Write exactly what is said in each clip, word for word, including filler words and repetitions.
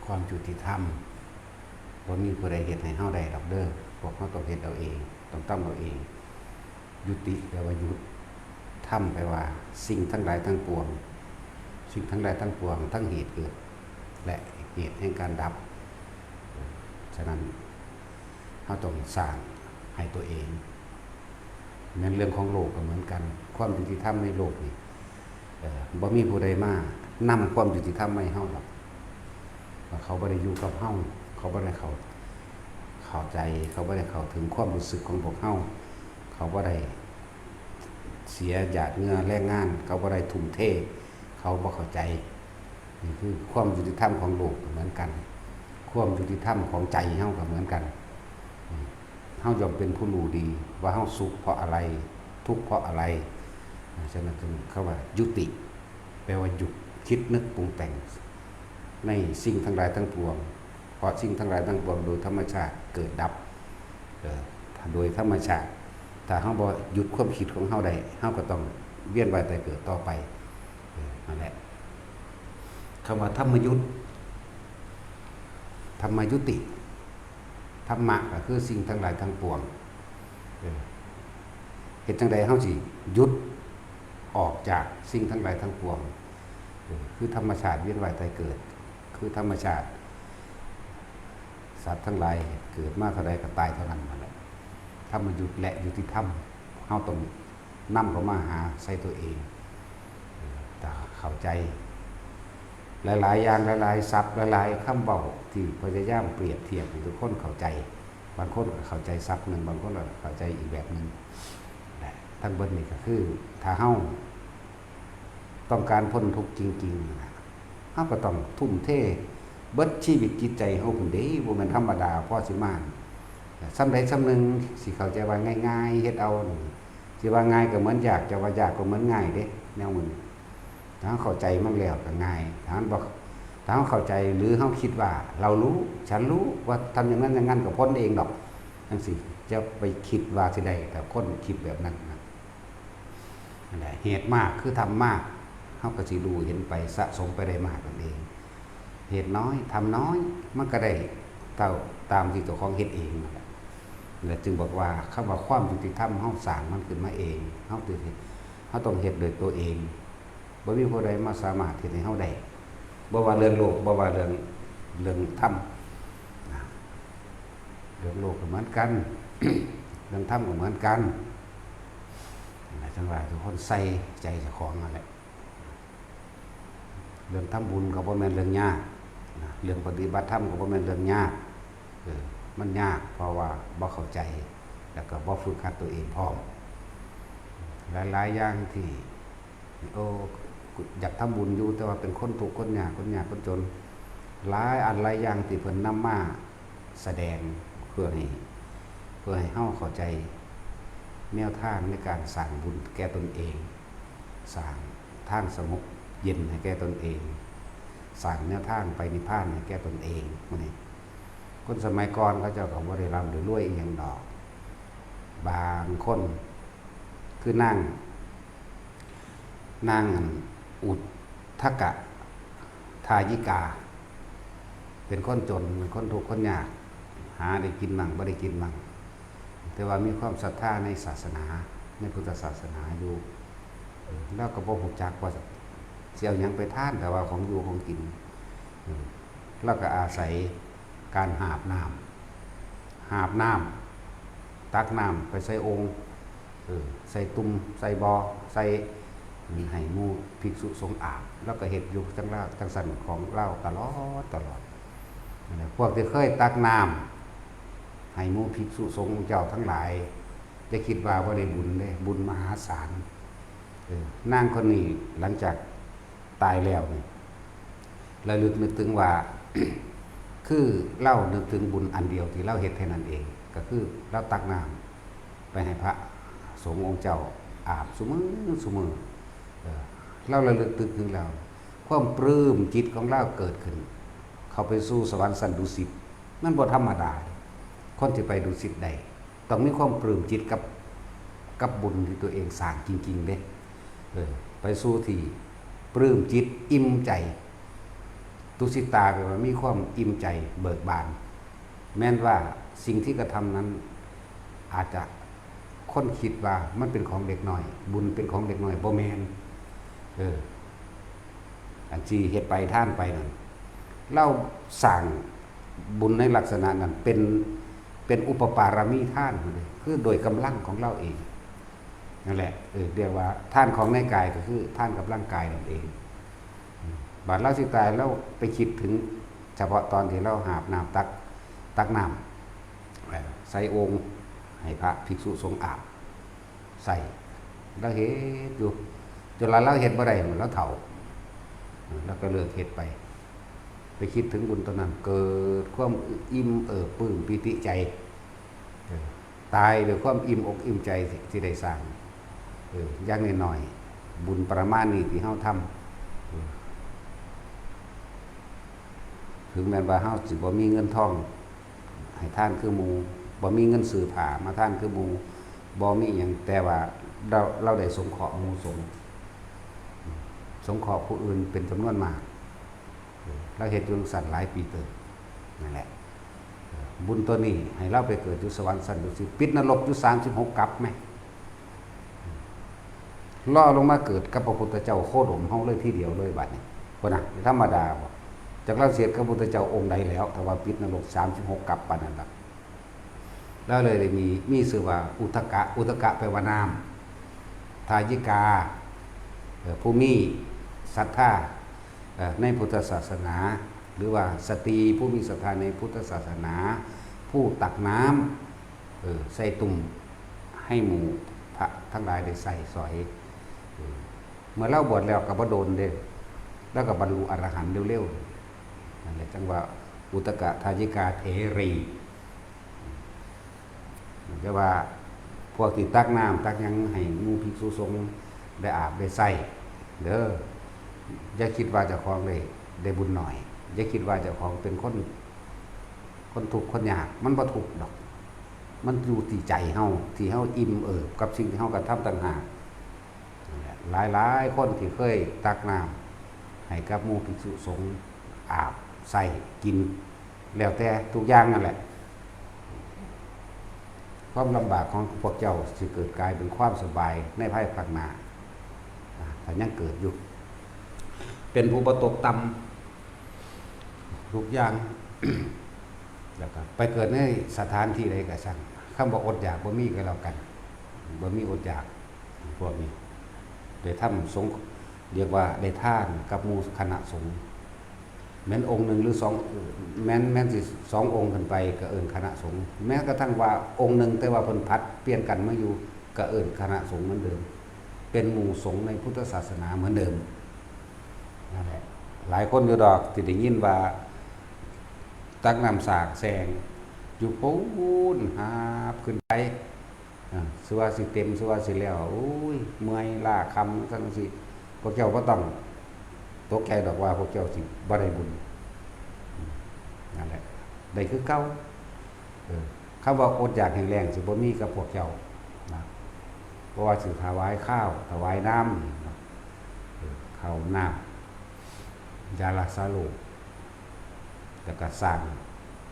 ความยุติธรรม บ่มีผู้ใดเฮ็ดให้เฮาได้ดอกเด้อ พวกเฮาต้องเฮ็ดเอาเอง ต้องทำเอาเอง ยุติแปลว่าหยุด ธรรมแปลว่าสิ่งทั้งหลายทั้งปวง สิ่งทั้งหลายทั้งปวง ทั้งเหตุเกิด และเหตุแห่งการดับ ฉะนั้น เฮาต้องสร้างให้ตัวเอง แม่นเรื่องของโลกก็เหมือนกัน ความยุติธรรมในโลกนี่ เอ่อ บ่มีผู้ใดมานำความยุติธรรมมาให้เฮาดอก ว่าเขาบ่ได้อยู่กับเฮา เขาบ่ได้เข้า เข้าใจ เขาบ่ได้เข้าถึงความรู้สึกของพวกเฮา เขาบ่ได้เสียหยาดเหงื่อแรงงาน เขาบ่ได้ทุ่มเท เขาบ่เข้าใจ นี่คือความยุติธรรมของโลกก็เหมือนกัน ความยุติธรรมของใจเฮาก็เหมือนกัน เฮาย่อมเป็นผู้รู้ดีว่าเฮาสุขเพราะอะไร ทุกข์เพราะอะไร ฉะนั้นจึงคำว่ายุติ แปลว่าหยุดคิดนึกปรุงแต่ง ในสิ่งทั้งหลายทั้งปวง เพราะสิ่งทั้งหลายทั้งปวงโดยธรรมชาติเกิดดับ เอ่อ ถ้าโดยธรรมชาติ ถ้าเฮาบ่หยุดความคิดของเฮาได้ เฮาก็ต้องเวียนว่ายตายเกิดต่อไป เออ นั่นแหละ คำว่าธรรมยุต ธรรมยุติ ธรรมะก็คือสิ่งทั้งหลายทั้งปวง เออ เฮ็ดจั่งใดเฮาสิหยุดออกจากสิ่งทั้งหลายทั้งปวง เออ คือธรรมชาติเวียนว่ายตายเกิด คือธรรมชาติ สัตว์ทั้งหลายเกิดมาเท่าใดก็ตายเท่านั้นนั่นแหละ ธรรมยุตและยุติธรรม เฮาต้องนำเข้ามาหาใส่ตัวเอง เออ ถ้าเข้าใจ หลายๆ อย่าง หลายๆ ศัพท์ หลายๆ คำเว้าที่พยายามเปรียบเทียบให้ทุกคนเข้าใจ บางคนก็เข้าใจศัพท์หนึ่ง บางคนก็เข้าใจอีกแบบหนึ่ง และทั้งเบิดนี่ก็คือ ถ้าเฮาต้องการพ้นทุกข์จริงๆ นะ เฮาก็ต้องทุ่มเทเบิดชีวิตจิตใจเฮาพุ้นเด้ บ่แม่นธรรมดา พอสิมา ส่ำใดส่ำหนึ่ง สิเข้าใจว่าง่ายๆ เฮ็ดเอานี่ สิว่าง่ายก็เหมือนยาก จะว่ายากก็เหมือนง่ายเด้ แนวมัน ถ้าเฮาเข้าใจมันแล้วก็ง่าย ถ้ามันบ่ ถ้าเฮาเข้าใจหรือเฮาคิดว่าเรารู้ ฉันรู้ว่าทำอย่างนั้นอย่างนั้นก็พ้นเองดอก จั่งซี้ อย่าไปคิดว่าสิได้ แต่คนคิดแบบนั้นนะ นั่นแหละ เหตุมากคือธรรมมาก เฮาก็สิรู้เห็นไป สะสมไปได้มากนั่นเอง เหตุน้อย ธรรมน้อย มันก็ได้เท่าตามที่เจ้าของเฮ็ดเองนั่นแหละ และจึงบอกว่าคำว่าความยุติธรรม เฮาสร้างมันขึ้นมาเอง เฮาต้องเฮ็ด เฮาต้องเฮ็ดโดยตัวเอง บ่มีผู้ใดมาสามารถเฮ็ดให้เฮาได้ บ่ว่าเรื่องโลก บ่ว่าเรื่อง เรื่องธรรม นะ เรื่องโลกก็เหมือนกัน เรื่องธรรมก็เหมือนกัน นะ จั่งว่าทุกคนใส่ใจเจ้าของนั่นแหละ เรื่องทำบุญก็บ่แม่นเรื่องยาก นะ เรื่องปฏิบัติธรรมก็บ่แม่นเรื่องยาก เออ มันยากเพราะว่าบ่เข้าใจ แล้วก็บ่ฝึกหัดตัวเองพร้อม หลายๆ อย่างที่ โอ้ อยากทำบุญอยู่ แต่ว่าเป็นคนทุกข์คนยาก คนยากคนจน หลายอันหลายอย่างที่เพิ่นนำมาแสดงเพื่อให้ เพื่อให้เฮาเข้าใจแนวทางในการสร้างบุญแก่ตนเอง สร้างทางสงบเย็นให้แก่ตนเอง สร้างแนวทางไปนิพพานให้แก่ตนเอง มื้อนี้ คนสมัยก่อนเขาเจ้าก็บ่ได้ร่ำได้รวยอิหยังดอก บางคน คือนาง นางอันอุทกะทายิกา เป็นคนจน เป็นคนทุกข์คนยาก หาได้กินมั่งบ่ได้กินมั่ง แต่ว่ามีความศรัทธาในศาสนา ในพุทธศาสนาอยู่ เออ ลาวก็บ่ฮู้จักว่าสิเอาหยังไปทาน แต่ว่าของอยู่ของกิน เออ ลาวก็อาศัยการหาบน้ำ หาบน้ำ ตักน้ำไปใส่โอ่ง เออ ใส่ตุ่ม ใส่บ่อ ใส่ ให้หมู่ภิกษุสงฆ์อาบ ลาวก็เฮ็ดอยู่จั่งลาว จั่งซั่นของลาวตลอด ตลอด นั่นแหละ พวกที่เคยตักน้ำให้หมู่ภิกษุสงฆ์เจ้าทั้งหลาย อย่าคิดว่าบ่ได้บุญเด้ บุญมหาศาล เออ นางคนนี้หลังจากตายแล้วนี่ ระลึกนึกถึงว่า คือลาวนึกถึงบุญอันเดียวที่ลาวเฮ็ดแค่นั้นเอง ก็คือลาวตักน้ำไปให้พระสงฆ์องค์เจ้าอาบซุมื้อซุมื้อ เออ ลาวระลึกนึกถึงแล้ว ความปลื้มจิตของลาวเกิดขึ้น เข้าไปสู่สวรรค์ชั้นดุสิต มันบ่ธรรมดา คนที่ไปดุสิตได้ ต้องมีความปลื้มจิตกับ กับบุญที่ตัวเองสร้างจริงๆเด้ เออ ไปสู่ที่ปลื้มจิตอิ่มใจ ตุสิตาแปลว่ามีความอิ่มใจเบิกบาน แม้นว่าสิ่งที่กระทำนั้น อาจจะคนคิดว่ามันเป็นของเด็กน้อย บุญเป็นของเด็กน้อย บ่แม่น เออ อันที่เฮ็ดไปทานไปนั่น ลาวสร้างบุญในลักษณะนั้นเป็น เป็นอุปปารมีทานหมดเลย คือโดยกำลังของลาวเอง นั่นแหละ เออ เรียกว่าทานของในกายก็คือทานกับร่างกายนั่นเอง บาดลาวสิตาย ลาวไปคิดถึงเฉพาะตอนที่ลาวหาบน้ำตัก ตักน้ำ เอ่อ ใส่โอ่งให้พระภิกษุสงฆ์อาบใส่ ลาวเฮ็ดอยู่ จนลาวเฮ็ดบ่ได้ ลาวเฒ่า ลาวก็เลิกเฮ็ดไป ไปคิดถึงบุญตอนนั้น เกิดความอิ่มเอิบปลื้มปีติใจ เออ ตายด้วยความอิ่มอกอิ่มใจที่ ที่ได้สร้าง เออ อย่างน้อยๆ บุญประมาณนี้ที่เฮาทำ เออ ถึงแม้ว่าเฮาสิบ่มีเงินทองให้ทานคือหมู่ บ่มีเงินซื้อผ้ามาทานคือหมู่ บ่มีหยัง แต่ว่าลาว ลาวได้สงเคราะห์หมู่สงฆ์ สงเคราะห์ผู้อื่นเป็นจำนวนมาก เออ ลาวเฮ็ดอยู่จั่งซั้นหลายปีเติบ นั่นแหละ เออ บุญตัวนี้ให้ลาวไปเกิดอยู่สวรรค์ชั้นดุสิต ปิดนรกอยู่สามสิบหกกัปแหม ลาวลงมาเกิดกับพระพุทธเจ้าโคดมเฮาเลยทีเดียวเลยบัดนี้ พุ้นน่ะ ธรรมดาบ่ จักลาวสิเฮ็ดกับพระพุทธเจ้าองค์ใดแล้ว ถ้าว่าปิดนรกสามสิบหกกัปปานนั้นล่ะ ลาวเลยได้มี มีชื่อว่าอุทกะ อุทกะแปลว่าน้ำ ทายิกา เอ่อ ผู้มีศรัทธา เอ่อ ในพุทธศาสนา หรือว่าสตรีผู้มีศรัทธาในพุทธศาสนา ผู้ตักน้ำ เออ ใส่ตุ่มให้หมู่พระทั้งหลายได้ใส่สอย เออ เมื่อลาวบวชแล้วก็บ่โดนเด้ ลาวก็บรรลุอรหันต์เร็วๆ นั่นแหละจั่งว่าอุทกะทายิกาเถรี แต่ว่าพวกที่ตักน้ำตักหยังให้หมู่ภิกษุสงฆ์ได้อาบได้ใช้เด้อ อย่าคิดว่าเจ้าของได้ ได้บุญน้อย อย่าคิดว่าเจ้าของเป็นคน คนทุกข์คนยาก มันบ่ทุกข์ดอก มันอยู่ที่ใจเฮา ที่เฮาอิ่มเอิบกับสิ่งที่เฮากระทำต่างหาก นั่นแหละ หลายๆ คนที่เคยตักน้ำให้กับหมู่ภิกษุสงฆ์อาบใช้กิน แล้วแต่ทุกอย่างนั่นแหละ ความลำบากของพวกเจ้าสิเกิดกลายเป็นความสบายในภายภาคหน้า อ่า ถ้ายังเกิดอยู่ เป็นผู้บ่ตกต่ำทุกอย่าง แล้วก็ไปเกิดในสถานที่ใดก็ช่าง คำว่าอดอยากบ่มีก็แล้วกัน บ่มีอดอยาก พวกนี้ ได้ทำสงฆ์ เรียกว่าได้ทานกับหมู่คณะสงฆ์ แม้นองค์หนึ่งหรือสอง แม้น แม้นสิสององค์ขึ้นไปก็เอิ้นคณะสงฆ์ แม้กระทั่งว่าองค์หนึ่งแต่ว่าเพิ่นผัดเปลี่ยนกันมาอยู่ก็เอิ้นคณะสงฆ์เหมือนเดิม เป็นหมู่สงฆ์ในพุทธศาสนาเหมือนเดิม นั่นแหละ หลายคนอยู่ดอกที่ได้ยินว่าตักน้ำสากแซงอยู่ปูนหาบขึ้นไป อ่า สิว่าสิเต็ม สิว่าสิแล้ว โอ้ย เมื่อยล้าคำจั่งซี้ พวกเจ้าบ่ต้องตกใจดอกว่าพวกเจ้าสิบ่ได้บุญ นั่นแหละ ได้คือเก่า เออ คำว่าอดอยากแห้งแล้งสิบ่มีกับพวกเจ้านะ เพราะว่าสิถวายข้าว ถวายน้ำเนาะ เออ ข้าวน้ำ ยารักษาโรค แล้วก็สร้าง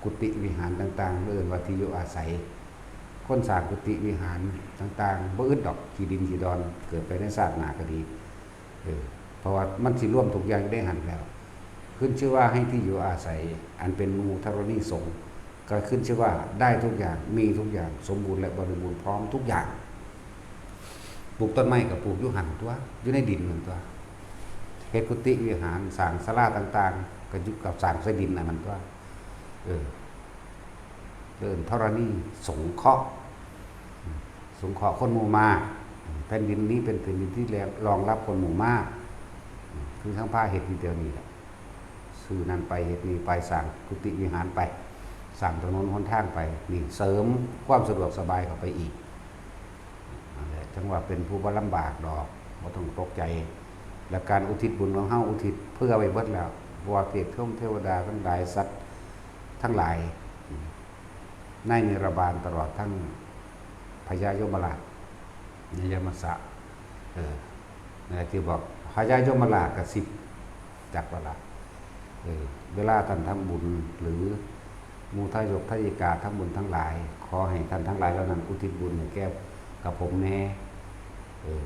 กุฏิวิหารต่างๆ เอิ้นว่าที่อยู่อาศัย คนสร้างกุฏิวิหารต่างๆ บ่อึดดอก ขี้ดินขี้ดอน เกิดไปในชาติหน้าก็ดี เออ เพราะว่ามันสิรวมทุกอย่างอยู่ในหั้นแล้ว ขึ้นชื่อว่าให้ที่อยู่อาศัย อันเป็นหมู่ธรณีสงฆ์ ก็ขึ้นชื่อว่าได้ทุกอย่าง มีทุกอย่าง สมบูรณ์และบริบูรณ์พร้อมทุกอย่าง ปลูกต้นไม้ก็ปลูกอยู่หั้นตั๊ว อยู่ในดินนั่นตั๊ว เฮ็ดกุฏิวิหาร สร้างศาลาต่างๆ ก็อยู่กับสร้างใส่ดินอันนั้นตั๊ว เออ เอิ้นธรณีสงเคราะห์ สงเคราะห์คนหมู่มาก แผ่นดินนี้เป็นแผ่นดินที่รองรับคนหมู่มาก คือทั้งพาเฮ็ดอยู่เดี๋ยวนี้แหละ ซื้อนั่นไปเฮ็ดนี่ไป สร้างกุฏิวิหารไป สร้างถนนหนทางไป นี่เสริมความสะดวกสบายเข้าไปอีก นั่นแหละ จั่งว่าเป็นผู้บ่ลำบากดอก บ่ต้องตกใจ และการอุทิศบุญของเฮาอุทิศเผื่อไว้เบิดแล้ว บ่ว่าเทพพรหมเทวดาทั้งหลาย สัตว์ทั้งหลาย ในนิรบาน ตลอดทั้งพญายมราช ในยมสะ เออ นั่นแหละที่บอกพญายมราชกระซิบ จักว่าล่ะ เออ เวลาท่านทำบุญ หรือหมู่ทายกทายิกาทำบุญทั้งหลาย ขอให้ท่านทั้งหลายเหล่านั้นอุทิศบุญให้แก่กับผมแน่ เออ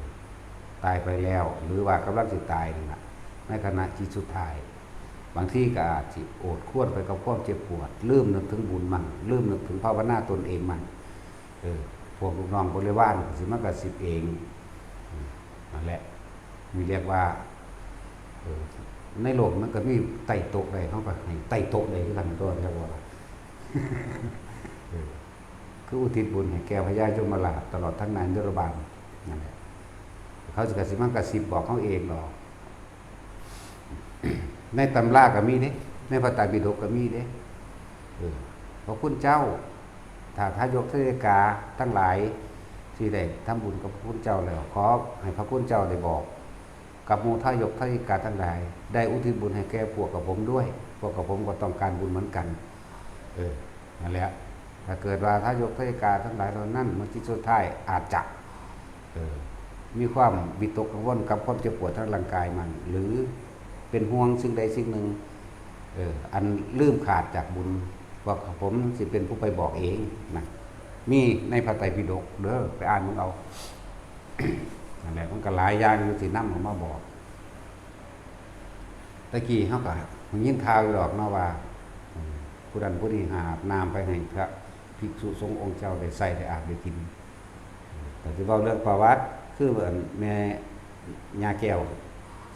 ตายไปแล้ว หรือว่ากำลังสิตายนั่นน่ะ ในขณะจิตสุดท้าย บางทีก็อาจสิโอดครวญไปกับความเจ็บปวด ลืมนึกถึงบุญมั่ง ลืมนึกถึงภาวนาตนเองมั่ง เออ พวกลูกน้องบริวารก็สิมากระซิบเอง อืม นั่นแหละ นี่เรียกว่า เออ ในโลกมันก็มีไต่โต๊ะได้ เขาก็ให้ไต่โต๊ะได้คือกันตัว เรียกว่า เออ คืออุทิศบุญให้แก่พญายมราช ตลอดทั้งนายนิรบาล นั่นแหละ เขาสิกระซิบมากระซิบบอกเขาเองดอก ในตำราก็มีเด้ ในพระไตรปิฎกก็มีเด้ เออ พระคุณเจ้า ถ้าทายกทายิกาทั้งหลายที่ได้ทำบุญกับพระคุณเจ้าแล้ว ขอให้พระคุณเจ้าได้บอก กับหมู่ทายกทายิกาทั้งหลาย ได้อุทิศบุญให้แก่พวกกับผมด้วย พวกกับผมก็ต้องการบุญเหมือนกัน เออ นั่นแหละ ถ้าเกิดว่าทายกทายิกาทั้งหลายเหล่านั้น เมื่อจิตสุดท้ายอาจจะ เออ มีความวิตกกังวลกับความเจ็บปวดทางร่างกายมัน หรือเป็นห่วงสิ่งใดสิ่งหนึ่ง เออ อันลืมขาดจากบุญ พวกผมสิเป็นผู้ไปบอกเองนะ มีในพระไตรปิฎกเด้อ ไปอ่านมึงเอา นั่นแหละ มันก็หลายอย่างอยู่ที่นำออกมาบอก ตะกี้เขาก็ยินข่าวอยู่ดอกเนาะว่า อืม ผู้นั้นผู้นี้หาบน้ำไปให้พระภิกษุสงฆ์องค์เจ้าได้ใส่ได้อาบได้กิน แต่ที่เว้าเรื่องประวัติ คือแม่ย่าแก้ว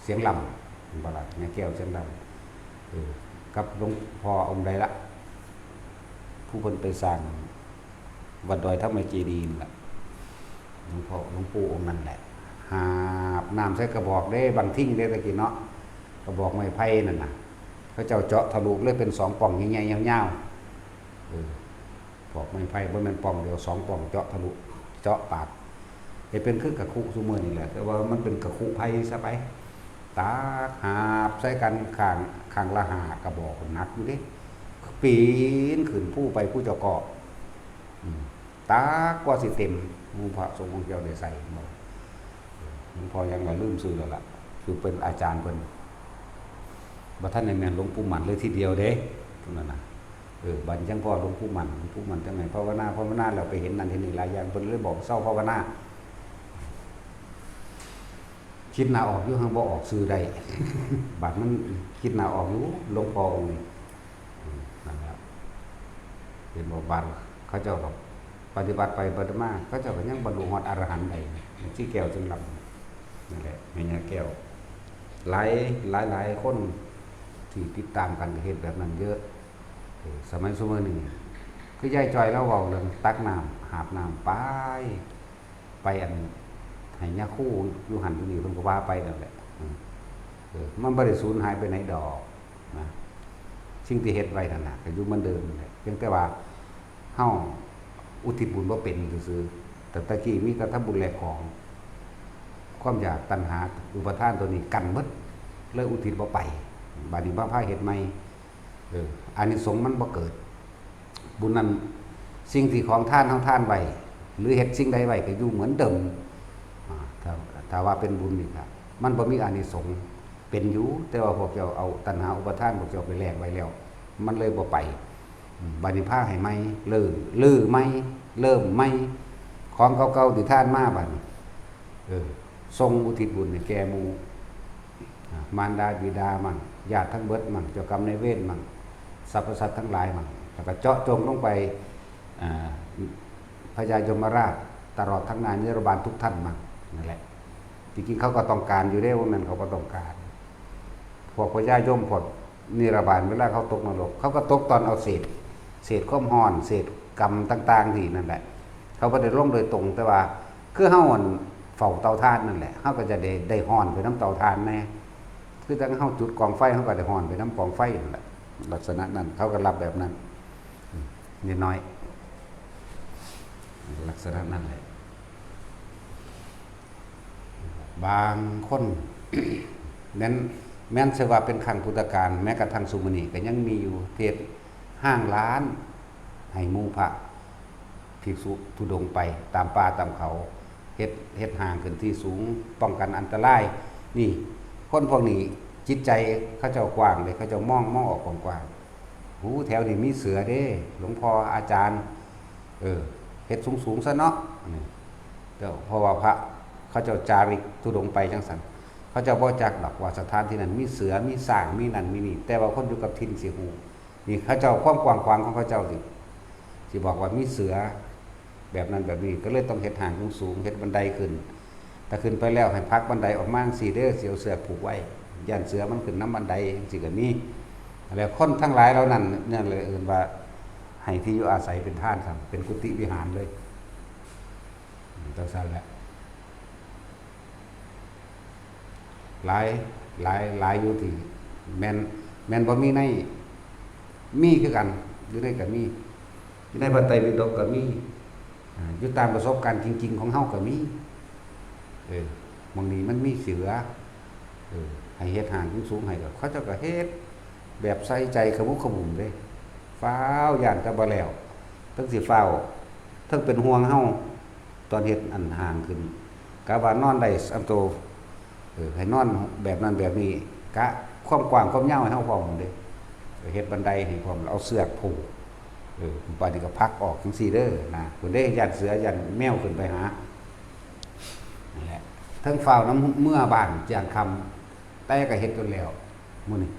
เสียงลำ เห็นบ่ล่ะ ย่าแก้วเสียงลำ เออ กับหลวงพ่อองค์ใดละ ผู้เพิ่นไปสร้างวัดดอยธรรมเจดีย์นั่นล่ะ หลวงพ่อ หลวงปู่องค์นั้นแหละ หาบน้ำใส่กระบอกเด้ บังทิ่งเด้ ตะกี้เนาะ กระบอกไม้ไผ่นั่นน่ะ เขาเจ้าเจาะทะลุเลยเป็นสองป่องใหญ่ๆ ยาวๆ เออ ปอกไม้ไผ่บ่แม่นป่องเดียว สองป่องเจาะทะลุ เจาะปาก เฮ็ดเป็นคือกะคุซุมื้อนี่แหละ แต่ว่ามันเป็นกะคุไผ่ซะไป ตักหาบใส่กันข้าง ข้างละห้ากระบอก หนักอยู่เด้ ปีนขึ้นภูไปภูเจ้าเกาะ อืม ตักกว่าสิเต็ม หมู่พระสงฆ์องค์เจ้าได้ใส่บ่ หลวงพ่อยังว่าลืมชื่อแล้วล่ะ คือเป็นอาจารย์เพิ่น บ่ทันได้แม่นหลวงปู่หมันเลยทีเดียวเด้ ผู้นั้นน่ะ เออ บัดจั่งพ้อหลวงปู่หมัน หลวงปู่หมันจั่งให้ภาวนา ภาวนาแล้วไปเห็นนั่นเห็นนี่หลายอย่าง เพิ่นเลยบอกเซาภาวนา คิดหน้าออกอยู่ หั้งบ่ออกชื่อได้ บัดมันคิดหน้าออกอยู่ หลวงพ่อองค์นี้ อืม นั่นแหละ เห็นบอกบัดเขาเจ้าก็ปฏิบัติไปปฏิบัติมา เขาเจ้าก็ยังบรรลุฮอดอรหันต์ได้ ที่แก้วจึงลำ นั่นแหละ แม่ย่าแก้ว หลาย หลาย หลายคนที่ติดตามกันก็เฮ็ดแบบนั้นเยอะ เออ สมัยซุมื้อนี้ คือยายจอยลาวเว้าเรื่องตักน้ำ หาบน้ำไป ไปอัน ให้ยาคูอยู่หั่นอยู่นี่ เพิ่นก็ว่าไปนั่นแหละ อืม เออ มันบ่ได้สูญหายไปไหนดอกนะ สิ่งที่เฮ็ดไว้นั่นน่ะ ก็อยู่เหมือนเดิมนั่นแหละ เพียงแต่ว่าเฮาอุทิศบุญบ่เป็นซื่อๆ แต่ตะกี้มีแต่ทำบุญแลกของ ความอยากตัณหาอุปาทานตัวนี้กั้นหมด เลยอุทิศบ่ไป บัดนี้มาพาเฮ็ดใหม่ เออ อานิสงส์มันบ่เกิด บุญนั้น สิ่งที่ของทานเฮาทานไว้ หรือเฮ็ดสิ่งใดไว้ก็อยู่เหมือนเดิม อ่า ถ้า ถ้าว่าเป็นบุญนี่ครับ มันบ่มีอานิสงส์ เป็นอยู่ แต่ว่าพวกเจ้าเอาตัณหาอุปาทานพวกเจ้าไปแลกไว้แล้ว มันเลยบ่ไป อืม บัดนี้พาให้ใหม่ รื้อ รื้อใหม่ เริ่มใหม่ ของเก่าๆที่ทานมาบัดนี้ เออ ส่งอุทิศบุญให้แก่หมู่ อ่ะ มารดาบิดามั่ง ญาติทั้งเบิดมั่ง เจ้ากรรมนายเวรมั่ง สรรพสัตว์ทั้งหลายมั่ง แล้วก็เจาะจงลงไป อ่า พญายมราช ตลอดทั้งนายนิรบาลทุกท่านมั่ง นั่นแหละ จริงๆ เขาก็ต้องการอยู่เด้ ว่าแม่นเขาก็ต้องการ พวกพญายม พวกนิรบาล เวลาเขาตกนรก เขาก็ตกตอนเอาเศษ เศษความร้อน เศษกรรมต่างๆ ที่นั่นแหละ เขาบ่ได้ลงโดยตรง แต่ว่า คือเฮาอันเฝ้าเตาถ่านนั่นแหละ เฮาก็จะได้ ได้ร้อนไปนำเตาถ่านแน่ คือจั่งเฮาจุดกองไฟ เฮาก็ได้ร้อนไปนำกองไฟนั่นแหละ ลักษณะนั้น เขาก็รับแบบนั้น อืม นิดหน่อย ลักษณะนั้นแหละ บางคน แม้น แม้นสิว่าเป็นครั้งพุทธกาล แม้กระทั่งซุมื้อนี้ก็ยังมีอยู่ เฮ็ดห้างร้านให้หมู่พระ ภิกษุธุดงค์ไปตามป่าตามเขา เฮ็ด เฮ็ดห้างขึ้นที่สูง ป้องกันอันตราย นี่ คนพวกนี้ จิตใจเขาเจ้ากว้างเลย เขาเจ้ามอง มองออกกว้างๆ หู แถวนี้มีเสือเด้ หลวงพ่ออาจารย์ เออ เฮ็ดสูงๆ ซะเนาะ นี่ แต่เพราะว่าพระเขาเจ้าจาริกธุดงค์ไปจังซั่น เขาเจ้าบ่จักดอกว่าสถานที่นั้นมีเสือ มีช้าง มีนั่นมีนี่ แต่ว่าคนอยู่กับถิ่นสิฮู้ นี่เขาเจ้าความกว้างขวางของเขาเจ้าสิ สิบอกว่ามีเสือ แบบนั้นแบบนี้ ก็เลยต้องเฮ็ดห้างสูงๆ เฮ็ดบันไดขึ้น ถ้าขึ้นไปแล้วให้ผลักบันไดออกมาจั่งซี้เด้อ สิเอาเสือกผูกไว้ ย้านเสือมันขึ้นนำบันไดจั่งซี้ก็มี แล้วคนทั้งหลายเหล่านั้น นั่นเลยเอิ้นว่าให้ที่อยู่อาศัยเป็นทานครับ เป็นกุฏิวิหารเลย จั่งซั่นแหละ หลาย หลาย หลายอยู่ที่ แม่น แม่นบ่มีใน มีคือกัน อยู่ในก็มี อยู่ในพระไตรปิฎกก็มี อ่า อยู่ตามประสบการณ์จริงๆ ของเฮาก็มี เออ หม่องนี้มันมีเสือ เออ ให้เฮ็ดห้างสูงๆ ให้ก็ เขาเจ้าก็เฮ็ด แบบใส่ใจขมุกขมุมเด้ ฟ้าวย้านแต่บ่แล้ว เทิงสิฟ้าว เทิงเป็นห่วงเฮา ตอนเฮ็ดอันห้างขึ้น กะว่านอนได้ส่ำโต เออ ให้นอนแบบนั้นแบบนี้ กะความกว้างความยาวให้เฮาพร้อมเด้ เฮ็ดบันไดให้พร้อม เอาเสือกผูก เออ บาดนี้ก็ผลักออกจั่งซี้เด้อนะ พุ้นเด้ ย้านเสือย้านแมวขึ้นไปหา นั่นแหละ เทิงฟ้าวนำเมือบ้านแจ้งค่ำ แต่ก็เฮ็ดจนแล้ว มื้อนี้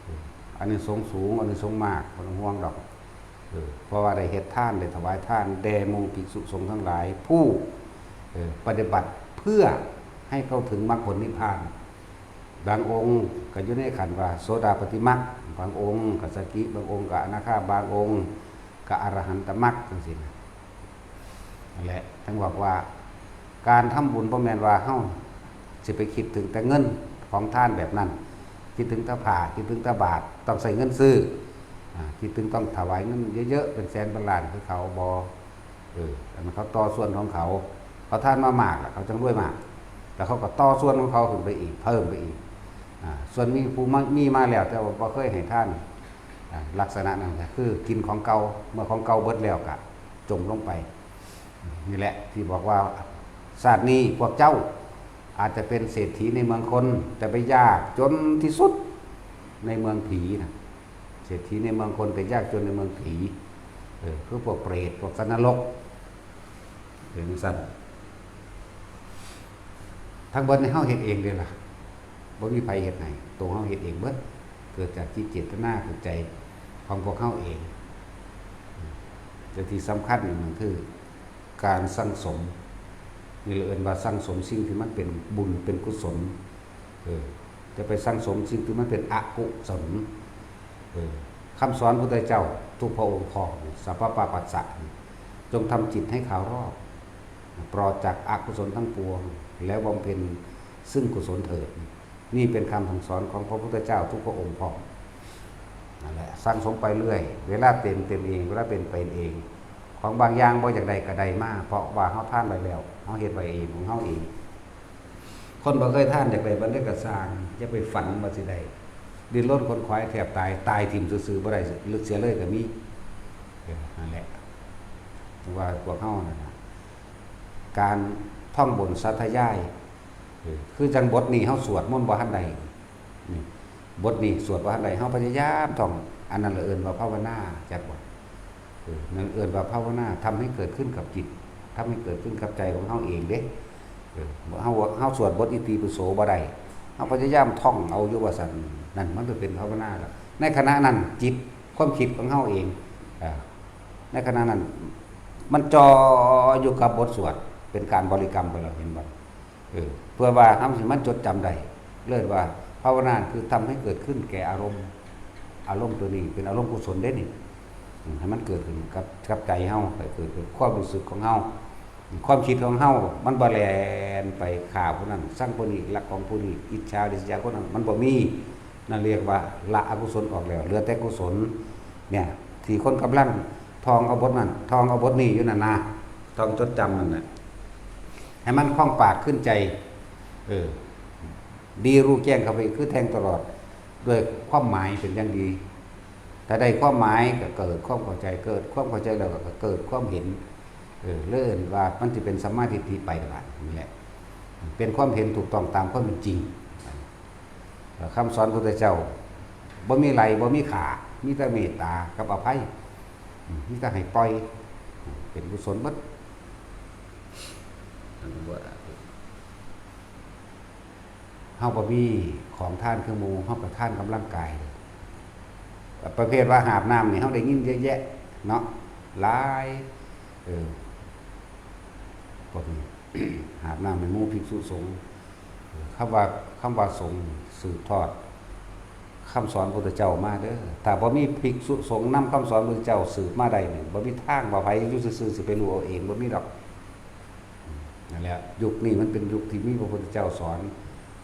เออ อานิสงส์สูง อานิสงส์มาก บ่ต้องห่วงดอก เออ เพราะว่าได้เฮ็ดทาน ได้ถวายทาน แด่หมู่ภิกษุสงฆ์ทั้งหลาย ผู้ เออ ปฏิบัติเพื่อให้เข้าถึงมรรคผลนิพพาน บางองค์ก็อยู่ในขั้นว่าโสดาปัตติมรรค บางองค์ก็สกิ บางองค์ก็อนาคา บางองค์ก็อรหันตมรรค จั่งซี้นะ นั่นแหละ ทั้งบอกว่า การทำบุญบ่แม่นว่าเฮาสิไปคิดถึงแต่เงินของทานแบบนั้น คิดถึงแต่ผ้า คิดถึงแต่บาตร ต้องใช้เงินซื้อ อ่า คิดถึงต้องถวายเงินเยอะๆ เป็นแสนเป็นล้านคือเขา บ่ เออ อันนั้นเขาต่อส่วนของเขา เขาทานมามากแล้ว เขาจั่งรวยมาก แล้วเขาก็ต่อส่วนของเขาขึ้นไปอีก เพิ่มไปอีก อ่า ส่วนมีผู้มา มีมาแล้ว แต่ว่าบ่เคยให้ทาน อ่า ลักษณะนั้นก็คือกินของเก่า เมื่อของเก่าเบิดแล้วก็จมลงไป นี่แหละที่บอกว่า ชาตินี้พวกเจ้าอาจจะเป็นเศรษฐีในเมืองคน แต่ไปยากจนที่สุดในเมืองผีนะ เศรษฐีในเมืองคน แต่ยากจนในเมืองผี เออ คือพวกเปรต พวกสัตว์นรก เป็นจั่งซั่น ทั้งเบิดนี่เฮาเฮ็ดเองเด้ล่ะ บ่มีไผเฮ็ดให้ ตัวเฮาเฮ็ดเองเบิด เกิดจากจิตเจตนา เกิดใจของพวกเฮาเอง แต่ที่สำคัญนี่มันคือการสั่งสม นี่เอิ้นว่าสั่งสมสิ่งที่มันเป็นบุญเป็นกุศล เออ จะไปสั่งสมสิ่งที่มันเป็นอกุศล เออ คำสอนพุทธเจ้าทุกพระองค์พร้อม สัพพะปะปัสสะ จงทำจิตให้ขาวรอบ ปลอดจากอกุศลทั้งปวง แล้วบำเพ็ญซึ่งกุศลเถิด นี่เป็นคำสั่งสอนของพระพุทธเจ้าทุกพระองค์พร้อม นั่นแหละ สั่งสมไปเรื่อย เวลาเต็ม เต็มเอง เวลาเป็น เป็นเอง ของบางอย่างบ่อยากได้ก็ได้มา เพราะว่าเฮาทานไว้แล้ว เฮาเฮ็ดไว้เอง ของเฮาเอง คนบ่เคยทานอยากได้บัดใดก็ซ่าง อย่าไปฝันว่าสิได้ ดิ้นรนขวนขวายแทบตาย ตายถิ่มซื่อๆ บ่ได้เสียเลยก็มี เออ นั่นแหละ ว่าพวกเฮานั่นน่ะ การท่องบนสาธยาย เออ คือจั่งบทนี้เฮาสวดมนต์บ่ทันได้ นี่ บทนี้สวดบ่ทันได้ เฮาพยายามท่อง อันนั้นละเอิ้นว่าภาวนา จักบ่ เออ นั่นเอิ้นว่าภาวนา ทำให้เกิดขึ้นกับจิต ทำให้เกิดขึ้นกับใจของเฮาเองเด้ เออ เฮา เฮาสวดบทอิติปิโสบ่ได้ เฮาพยายามท่องเอาอยู่ว่าซั่น นั่นมันก็เป็นภาวนาแล้ว ในขณะนั้นจิต ความคิดของเฮาเอง เออ ในขณะนั้น มันจ่ออยู่กับบทสวด เป็นการบริกรรมไปแล้ว เห็นบ่ เออ เพื่อว่าเฮาสิมาจดจำได้ เรียกว่าภาวนาคือทำให้เกิดขึ้นแก่อารมณ์ อารมณ์ตัวนี้เป็นอารมณ์กุศลเด้นี่ อืม ให้มันเกิดขึ้นกับ กับใจเฮา ให้เกิดเป็นความรู้สึกของเฮา ความคิดของเฮา มันบ่แล่นไปฆ่าผู้นั้น ซังผู้นี้ รักของผู้นี้ อิจฉาริษยาคนนั้น มันบ่มี นั่นเรียกว่าละอกุศลออกแล้ว เหลือแต่กุศล เนี่ย ที่คนกำลังท่องเอาบทนั้น ท่องเอาบทนี้อยู่นั่นนะ ท่องจดจำนั่นน่ะ ให้มันคล่องปากขึ้นใจ เออ ดีรู้แจ้งเข้าไป คือแทงตลอด ด้วยความหมายเป็นอย่างดี ถ้าได้ความหมายก็เกิดความเข้าใจ เกิดความเข้าใจแล้วก็เกิดความเห็น เออ เรียกว่ามันสิเป็นสัมมาทิฏฐิไปละ นี่แหละ เป็นความเห็นถูกต้องตามความเป็นจริง เอ่อ คำสอนพระพุทธเจ้า บ่มีไล่ บ่มีฆ่า มีแต่เมตตากับอภัย อืม มีแต่ให้ปล่อย อืม เป็นกุศลเบิด เฮาบ่มีของทานคือหมู่ เฮาก็ทานกำลังกาย ประเภทว่าหาบน้ำนี่ เฮาได้ยินเยอะแยะเนาะ หลาย เออ พวกนี้ หาบน้ำให้หมู่ภิกษุสงฆ์ เออ คำว่า คำว่าสงฆ์สืบทอดคำสอนพระพุทธเจ้ามาเด้อ ถ้าบ่มีภิกษุสงฆ์นำคำสอนพระพุทธเจ้าสืบมาได้นี่ บ่มีทางว่าไผอยู่ซื่อๆ สิไปรู้เอาเอง บ่มีดอก นั่นแหละ ยุคนี้มันเป็นยุคที่มีพระพุทธเจ้าสอน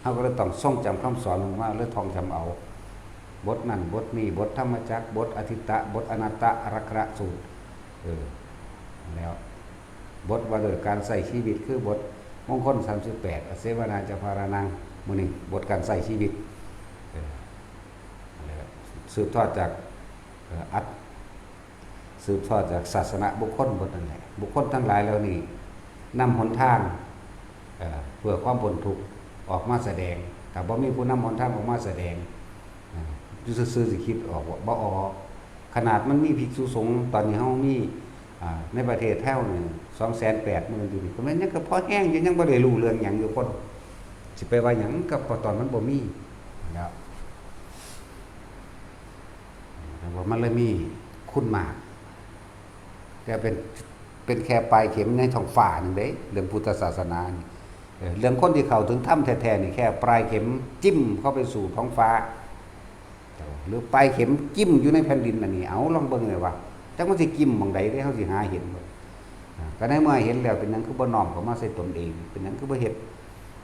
เฮาก็เลยต้องทรงจำคำสอนลงมา เลยท่องจำเอา บทนั้นบทนี้ บทธรรมจักร บทอทิตตะ บทอนัตตะ อักขระสูตร เออ แล้ว บทว่าด้วยการใช้ชีวิต คือบทมงคลสามสิบแปด อเสวนาจะพารานัง มื้อนี้ บทการใช้ชีวิต เออ แล้ว สืบทอดจาก เอ่อ อัต สืบทอดจากศาสนบุคคลเบิดนั่นแหละ บุคคลทั้งหลายเหล่านี้ นำหนทาง เอ่อ เพื่อความพ้นทุกข์ออกมาแสดง ถ้าบ่มีผู้นำหนทางออกมาแสดง เอ่อ อยู่ซื่อๆ สิคิดออกบ่ บ่ออก ขนาดมันมีภิกษุสงฆ์ ตอนนี้เฮามี อ่า ในประเทศเฮานี่ สองแสนแปดหมื่น อยู่นี่ ก็แม่นยังก็พอแฮงอยู่ ยังบ่ได้รู้เรื่องหยังอยู่ คนสิไปว่าหยังกับตอนมันบ่มีแล้ว แต่ว่ามันเลยมีคุณมาก แต่เป็น เป็นแค่ปลายเข็มในท้องฟ้าหนึ่งเด้ เรื่องพุทธศาสนานี่ เออ เรื่องคนที่เข้าถึงธรรมแท้ๆ นี่แค่ปลายเข็มจิ้มเข้าไปสู่ท้องฟ้า หรือปลายเข็มจิ้มอยู่ในแผ่นดินอันนี้ เอาลองเบิ่งเลยว่า จักมันสิจิ้มหม่องใดเด้ เฮาสิหาเห็นบ่ อ่า ก็ในเมื่อเห็นแล้ว เป็นหยังคือบ่น้อมเข้ามาใส่ตนเอง เป็นหยังคือบ่เฮ็ด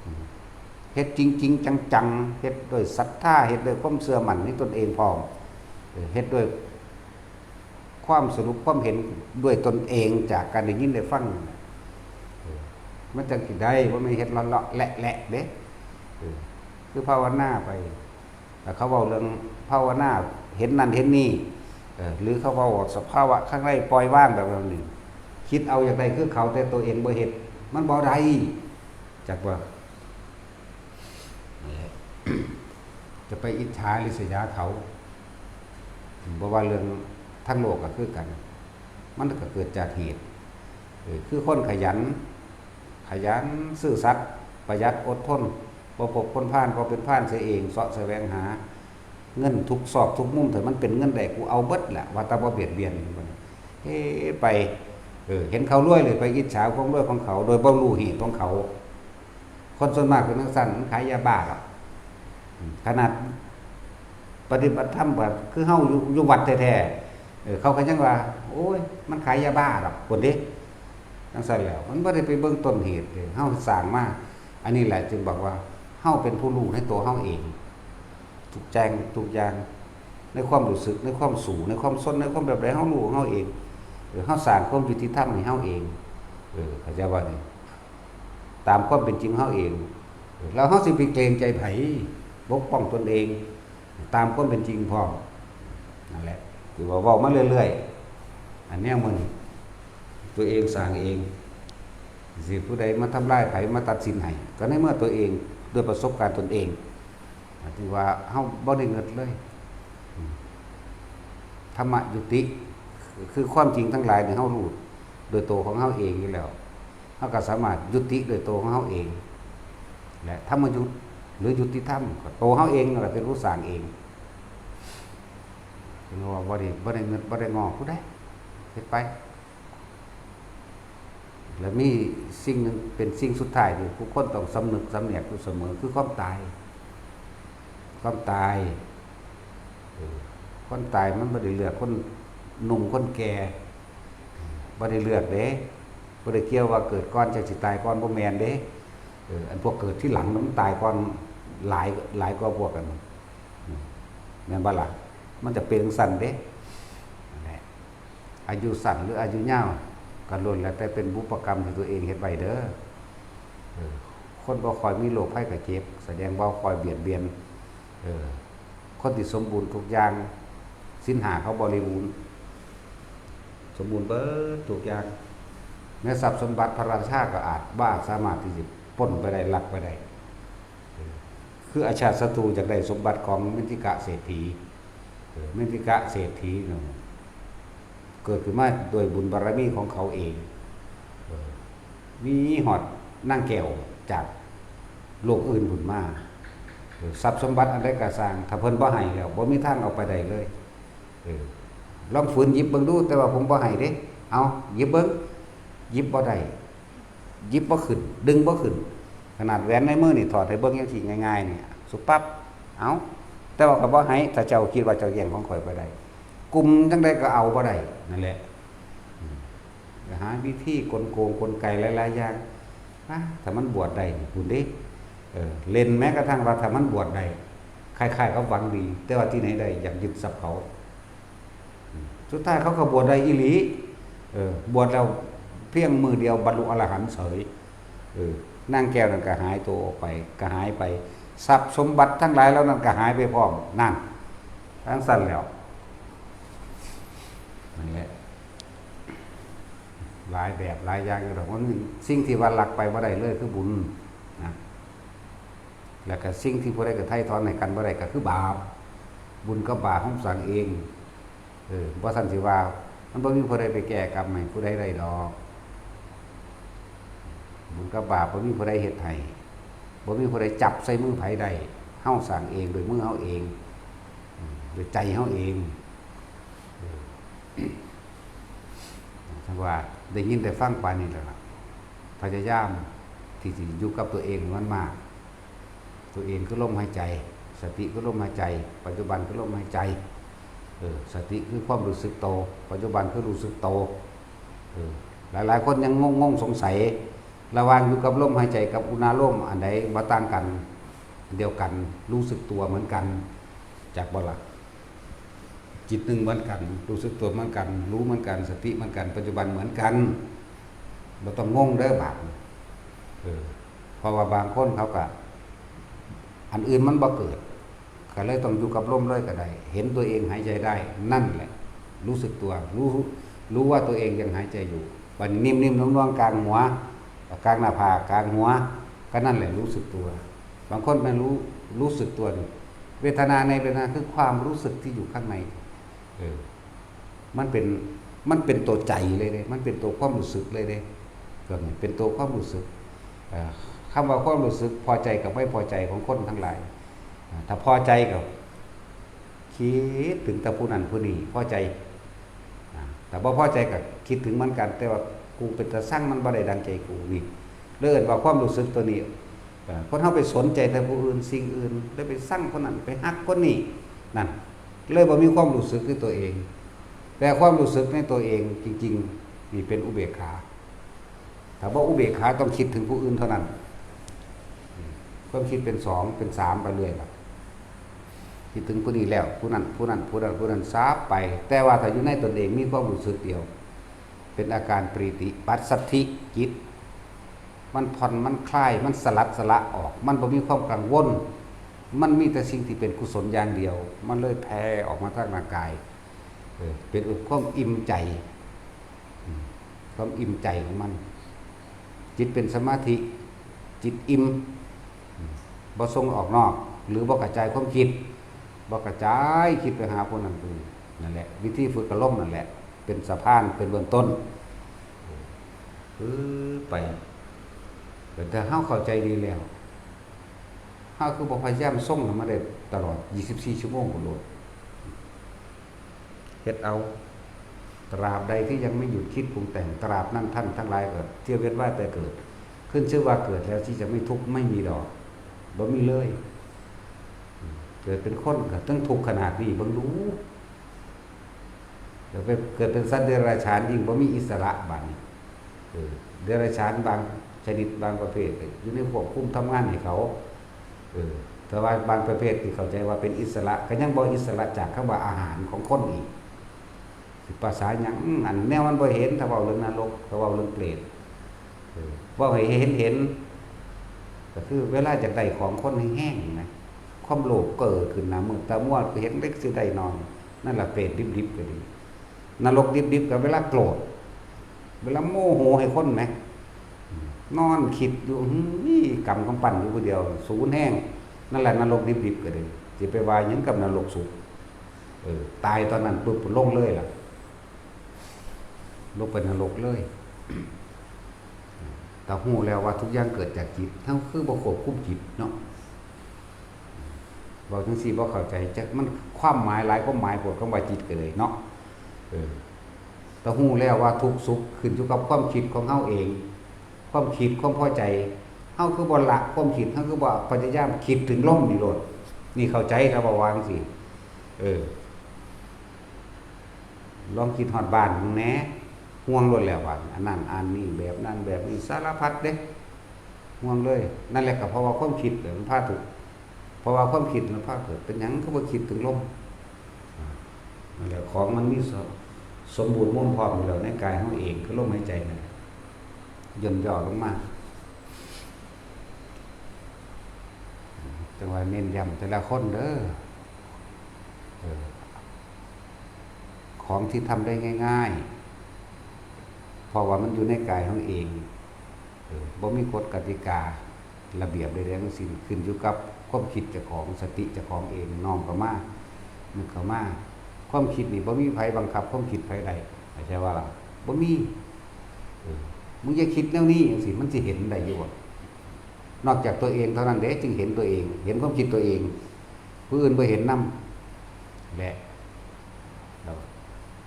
อืม เฮ็ดจริงๆ จังๆ เฮ็ดด้วยศรัทธา เฮ็ดด้วยความเชื่อมั่นในตนเองพร้อม เออ เฮ็ดด้วยความสรุปความเห็นด้วยตนเองจากการได้ยินได้ฟัง เออ มันจังสิได้ บ่แม่นเฮ็ดเลาะๆ แหละๆ เด้ เออ คือภาวนาไป แล้วเขาเว้าเรื่องภาวนา เห็นนั่นเห็นนี่ เออ หรือเขาเว้าสภาวะข้างในปล่อยวางแบบนั้นนี่ คิดเอาอยากได้คือเขา แต่ตัวเองบ่เฮ็ด มันบ่ได้ จักว่า นั่นแหละ จะไปอิจฉาริษยาเขา บ่ว่าเรื่องทางโลกก็คือกัน มันก็เกิดจากเหตุ เออ คือคนขยัน ขยัน ซื่อสัตย์ ประหยัด อดทน บ่พบคนพาล บ่เป็นพาลเสียเอง เสาะแสวงหาเงินทุกซอกทุกมุม ถ้ามันเป็นเงินได้ กูเอาเบิดแหละ ว่าแต่บ่เบียดเบียน เฮ้ ไป เออ เห็นเขารวยเลยไปอิจฉาความรวยของเขา โดยบ่รู้เหตุของเขา คนส่วนมากเป็นจั่งซั้น มันขายยาบ้าหรอก อืม ขนาดปฏิบัติธรรมแบบคือเฮาอยู่ อยู่วัดแท้ๆ เออ เขาก็ยังว่า โอ้ย มันขายยาบ้าหรอก คนเด้ จั่งซั้นแล้ว มันบ่ได้ไปเบิ่งต้นเหตุเลย เฮาสร้างมา อันนี้แหละจึงบอกว่า เฮาเป็นผู้รู้ในตัวเฮาเอง ทุกแจ้งทุกอย่าง ในความรู้สึก ในความสู้ ในความซน ในความแบบใด เฮารู้ของเฮาเอง เออ เฮาสร้างความยุติธรรมให้เฮาเอง เออ เข้าใจบ่นี่ ตามความเป็นจริงเฮาเอง แล้วเฮาสิไปเกรงใจไผ ปกป้องตนเอง ตามความเป็นจริงพร้อม นั่นแหละ คือว่าเว้ามาเรื่อยๆ อันแนวมื้อนี้ ตัวเองสร้างเอง สิผู้ใดมาทำลายไผ มาตัดสินให้ ก็ในเมื่อตัวเอง ด้วยประสบการณ์ตนเอง ถือว่าเฮาบ่ได้เงิดเลย อืม ธรรมยุติ คือความจริงทั้งหลายนี่เฮารู้โดยตัวของเฮาเองอยู่แล้ว เฮาก็สามารถยุติโดยตัวของเฮาเอง และธรรมยุติ หรือยุติธรรม ก็ตัวเฮาเองนั่นแหละเป็นผู้สร้างเอง เรียกว่าบ่ได้ บ่ได้เงิด บ่ได้งอผู้ใด เฮ็ดไป และมีสิ่งหนึ่งเป็นสิ่งสุดท้ายที่ผู้คนต้องสำนึกสำเนียกอยู่เสมอ คือความตาย ความตาย เออ คนตายมันบ่ได้เลือกคนหนุ่มคนแก่ บ่ได้เลือกเด้ บ่ได้เกี่ยวว่าเกิดก่อนจั่งสิตายก่อน บ่แม่นเด้ เออ อันพวกเกิดทีหลังมันตายก่อนหลาย หลายกว่าพวกกัน อืม แม่นบ่ล่ะ มันจะเป็นจั่งซั้นเด้ นั่นแหละ อายุสั้นหรืออายุยาว ก็ล้วนแล้วแต่เป็นบุพกรรมที่ตัวเองเฮ็ดไว้เด้อ เออ คนบ่ค่อยมีโรคภัยไข้เจ็บ แสดงบ่ค่อยเบียดเบียน เออ คนที่สมบูรณ์ทุกอย่าง ศีลห้าเขาบริบูรณ์ สมบูรณ์เบิดทุกอย่าง ในทรัพย์สมบัติพระราชาก็อาจ บ่อาจสามารถที่จะปล้นไปได้ ลักไปได้ เออ คืออาชาติศัตรูอยากได้สมบัติของเมนทิกะเศรษฐี เออ เมนทิกะเศรษฐีเนี่ย เกิดขึ้นมาโดยบุญบารมีของเขาเอง เออ มีฮอดนางแก้วจากโลกอื่นพุ้นมา เออ ทรัพย์สมบัติอันใดก็ซ่าง ถ้าเพิ่นบ่ให้แล้ว บ่มีทางเอาไปได้เลย เออ ลองฝืนหยิบเบิ่งดู แต่ว่าผมบ่ให้เด้ เอา หยิบเบิ่ง หยิบบ่ได้ หยิบบ่ขึ้น ดึงบ่ขึ้น ขนาดแหวนในมือนี่ถอดให้เบิ่งจั่งซี้ง่ายๆ เนี่ย สุบปั๊บ เอา แต่ว่าข้อยบ่ให้ ถ้าเจ้าคิดว่าเจ้าแย่งของข้อยบ่ได้ กลุ่มจั่งใดก็เอาบ่ได้ นั่นแหละ อืม หาวิธีกลโกงกลไกหลายๆ อย่าง นะ ถ้ามันบวชได้นี่ พุ้นเด้ เออ เล่นแม้กระทั่งว่าถ้ามันบวชได้ คล้ายๆ กับหวังดี แต่ว่าที่ไหนได้ อยากยึดทรัพย์เขา อืม สุดท้ายเขาก็บวชได้อีหลี เออ บวชแล้วเพียงมื้อเดียวบรรลุอรหันต์เฉย เออ นางแก้วนั่นก็หายตัวออกไป ก็หายไป ทรัพย์สมบัติทั้งหลายเหล่านั้นก็หายไปพร้อม นั่น จั่งซั้นแล้ว นั่นแหละ หลายแบบหลายอย่างอยู่ดอก มันสิ่งที่ว่าลักไปบ่ได้เลยคือบุญนะ แล้วก็สิ่งที่ผู้ใดก็ไถ่ถอนให้กันบ่ได้ก็คือบาป บุญกับบาปเฮาสร้างเอง เออ บ่ซั้นสิว่า มันบ่มีผู้ใดไปแก้กรรมให้ผู้ใดได้ดอก บุญกับบาปบ่มีผู้ใดเฮ็ดให้ บ่มีผู้ใดจับใส่มือไผได้ เฮาสร้างเองด้วยมือเฮาเอง อืม ด้วยใจเฮาเอง เออ จั่งว่าได้ยินได้ฟังปานนี้แล้วล่ะ พยายามที่สิอยู่กับตัวเองให้มันมาก ตัวเองคือลมหายใจ สติคือลมหายใจ ปัจจุบันคือลมหายใจ เออ สติคือความรู้สึกโต ปัจจุบันคือรู้สึกโต เออ หลายๆ คนยังงงๆ สงสัย ระหว่างอยู่กับลมหายใจกับอุณาโลม อันใดบ่ต่างกัน อันเดียวกัน รู้สึกตัวเหมือนกัน จักบ่ล่ะ จิตหนึ่งเหมือนกัน รู้สึกตัวเหมือนกัน รู้เหมือนกัน สติเหมือนกัน ปัจจุบันเหมือนกัน บ่ต้องงงเด้อบาดนี้ เออ เพราะว่าบางคนเขาก็ อันอื่นมันบ่เกิด ก็เลยต้องอยู่กับลมเลยก็ได้ เห็นตัวเองหายใจได้ นั่นแหละ รู้สึกตัว รู้ รู้ว่าตัวเองยังหายใจอยู่ บัดนี้นิ่มๆ นวลๆ กลางหัว กลางหน้าผาก กลางหัว ก็นั่นแหละรู้สึกตัว บางคนไม่รู้ รู้สึกตัวนี่ เวทนาในเวทนาคือความรู้สึกที่อยู่ข้างใน เออ มันเป็น มันเป็นตัวใจเลยเด้ มันเป็นตัวความรู้สึกเลยเด้ ตัวนี้เป็นตัวความรู้สึก เอ่อ คำว่าความรู้สึกพอใจกับไม่พอใจของคนทั้งหลาย อ่า ถ้าพอใจก็คิดถึงแต่ผู้นั้นผู้นี้ พอใจ อ่า ถ้าบ่พอใจก็คิดถึงเหมือนกัน แต่ว่ากูเป็นตาซัง มันบ่ได้ดังใจกู นี่ เลยเอิ้นว่าความรู้สึกตัวนี้ เอ่อ คนเฮาไปสนใจแต่ผู้อื่นสิ่งอื่น เลยไปซังคนนั้น ไปฮักคนนี้ นั่น เลยบ่มีความรู้สึกในตัวเอง แต่ความรู้สึกในตัวเองจริงๆ นี่เป็นอุเบกขา ถ้าบ่อุเบกขาต้องคิดถึงผู้อื่นเท่านั้น ความคิดเป็นสอง เป็นสามไปเรื่อยล่ะ คิดถึงผู้นี้แล้ว ผู้นั้น ผู้นั้น ผู้นั้น ผู้นั้น ซาบไป แต่ว่าถ้าอยู่ในตนเองมีความรู้สึกเดียว เป็นอาการปีติปัสสัทธิจิต มันผ่อน มันคลาย มันสลัดสละออก มันบ่มีความกังวล มันมีแต่สิ่งที่เป็นกุศลอย่างเดียว มันเลยแผ่ออกมาทางร่างกาย เออ เป็นความอิ่มใจ อืม ความอิ่มใจของมัน จิตเป็นสมาธิ จิตอิ่ม อืม บ่ส่งออกนอก หรือบ่กระจายความคิด บ่กระจายคิดไปหาผู้นั้นผู้นี้ นั่นแหละ วิธีฝึกอารมณ์นั่นแหละ เป็นสะพาน เป็นเบื้องต้น เออ ไป แต่ถ้าเฮาเข้าใจดีแล้ว เฮาคือบ่พยายามส่งให้มันได้ตลอด ยี่สิบสี่ ชั่วโมงพุ้นโลด เฮ็ดเอา ตราบใดที่ยังไม่หยุดคิดปรุงแต่ง ตราบนั้นท่านทั้งหลายก็เที่ยวเวียนว่ายแต่เกิด ขึ้นชื่อว่าเกิดแล้วที่จะไม่ทุกข์ไม่มีดอก บ่มีเลย เกิดเป็นคนก็ต้องทุกข์ขนาดนี้ เบิ่งดู เดี๋ยวไปเกิดเป็นสัตว์เดรัจฉาน ยิ่งบ่มีอิสระบาดนี้ เออ เดรัจฉานบางชนิดบางประเภท อยู่ในควบคุมทำงานให้เขา เออ แต่ว่าบางประเภทที่เข้าใจว่าเป็นอิสระ ก็ยังบ่อิสระจากคำว่าอาหารของคนอีก สิภาษาหยัง อืม อันแนวมันบ่เห็น ถ้าเว้าเรื่องนรก ถ้าเว้าเรื่องเปรต เออ เว้าให้เห็นเห็น ก็คือเวลาอยากได้ของคนแห้งๆนะ ความโลภเกิดขึ้นหน้ามืดตามัว ก็เห็นเล็กสิได้น้อย นั่นล่ะเปรตดิบๆก็ดี นรกดิบๆก็เวลาโกรธ เวลาโมโหให้คนแหม นอนคิดอยู่ อื้อหือ กำกำปั้นอยู่ผู้เดียว สูนแฮง นั่นแหละนรกดิบๆก็เลยสิไปว่าหยังกับนรกสุก เออ ตายตอนนั้นปุ๊บลงเลยล่ะ ลงไปนรกเลย ถ้าฮู้แล้วว่าทุกอย่างเกิดจากจิต เฮาคือบ่ควบคุมจิตเนาะ เว้าจั่งซี้บ่เข้าใจ จักมันความหมายหลายความหมายโพด คำว่าจิตก็เลยเนาะ เออ ถ้าฮู้แล้วว่าทุกข์สุขขึ้นอยู่กับความคิดของเฮาเอง ความคิดความพอใจ เฮาคือบ่ละความคิด เฮาคือบ่พยายามคิดถึงลมนี่โลด นี่เข้าใจ ถ้าเว้าว่าจั่งซี้ เออ ลองคิดฮอดบ้านมึงแหน่ ห่วงโลดแล้วว่า อันนั้นอันนี้ แบบนั้นแบบนี้ สารพัดเด้ ห่วงเลย นั่นแหละก็เพราะว่าความคิดแหละมันพาทุกข์ เพราะว่าความคิดมันพาเกิด เป็นหยังคือบ่คิดถึงลม อ่า นั่นแหละ ของมันมีส- สมบูรณ์มูลพร้อมอยู่แล้วในกายเฮาเอง คือลมหายใจนั่นแหละ ย่นย่อลงมา จั่งว่าเน้นย้ำแต่ละคนเด้อ เออ ของที่ทำได้ง่ายๆ เพราะว่ามันอยู่ในกายเฮาเอง เออ บ่มีกฎกติกา ระเบียบใดๆทั้งสิ้น ขึ้นอยู่กับความคิดเจ้าของ สติเจ้าของเอง น้อมเข้ามา นึกเข้ามา ความคิดนี่บ่มีไผบังคับความคิดไผได้ เข้าใจบ่ล่ะ บ่มี เออ มึงอย่าคิดแนวนี้จั่งซี้ มันสิเห็นได้อยู่บ่ นอกจากตัวเองเท่านั้นเด้ จึงเห็นตัวเอง เห็นความคิดตัวเอง ผู้อื่นบ่เห็นนำ และ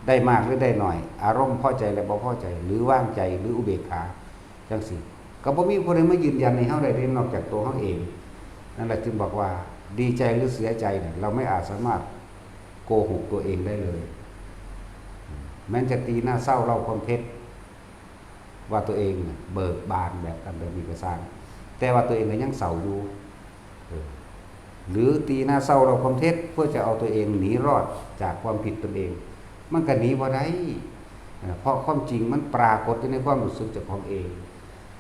ได้มากหรือได้น้อย อารมณ์พอใจและบ่พอใจ หรือวางใจ หรืออุเบกขา จั่งซี้ ก็บ่มีผู้ใดมายืนยันให้เฮาได้เด้ นอกจากตัวเฮาเอง นั่นแหละจึงบอกว่า ดีใจหรือเสียใจเนี่ย เราไม่อาจสามารถโกหกตัวเองได้เลย แม้จะตีหน้าเศร้าเล่าความเท็จ ว่าตัวเองเนี่ยเบิกบานแบบนั้นแบบนี้ก็ซ่าง แต่ว่าตัวเองก็ยังเศร้าอยู่ เออ หรือตีหน้าเศร้าเล่าความเท็จ เพื่อจะเอาตัวเองหนีรอดจากความผิดตนเอง มันก็หนีบ่ได้ เออ เพราะความจริงมันปรากฏอยู่ในความรู้สึกเจ้าของเอง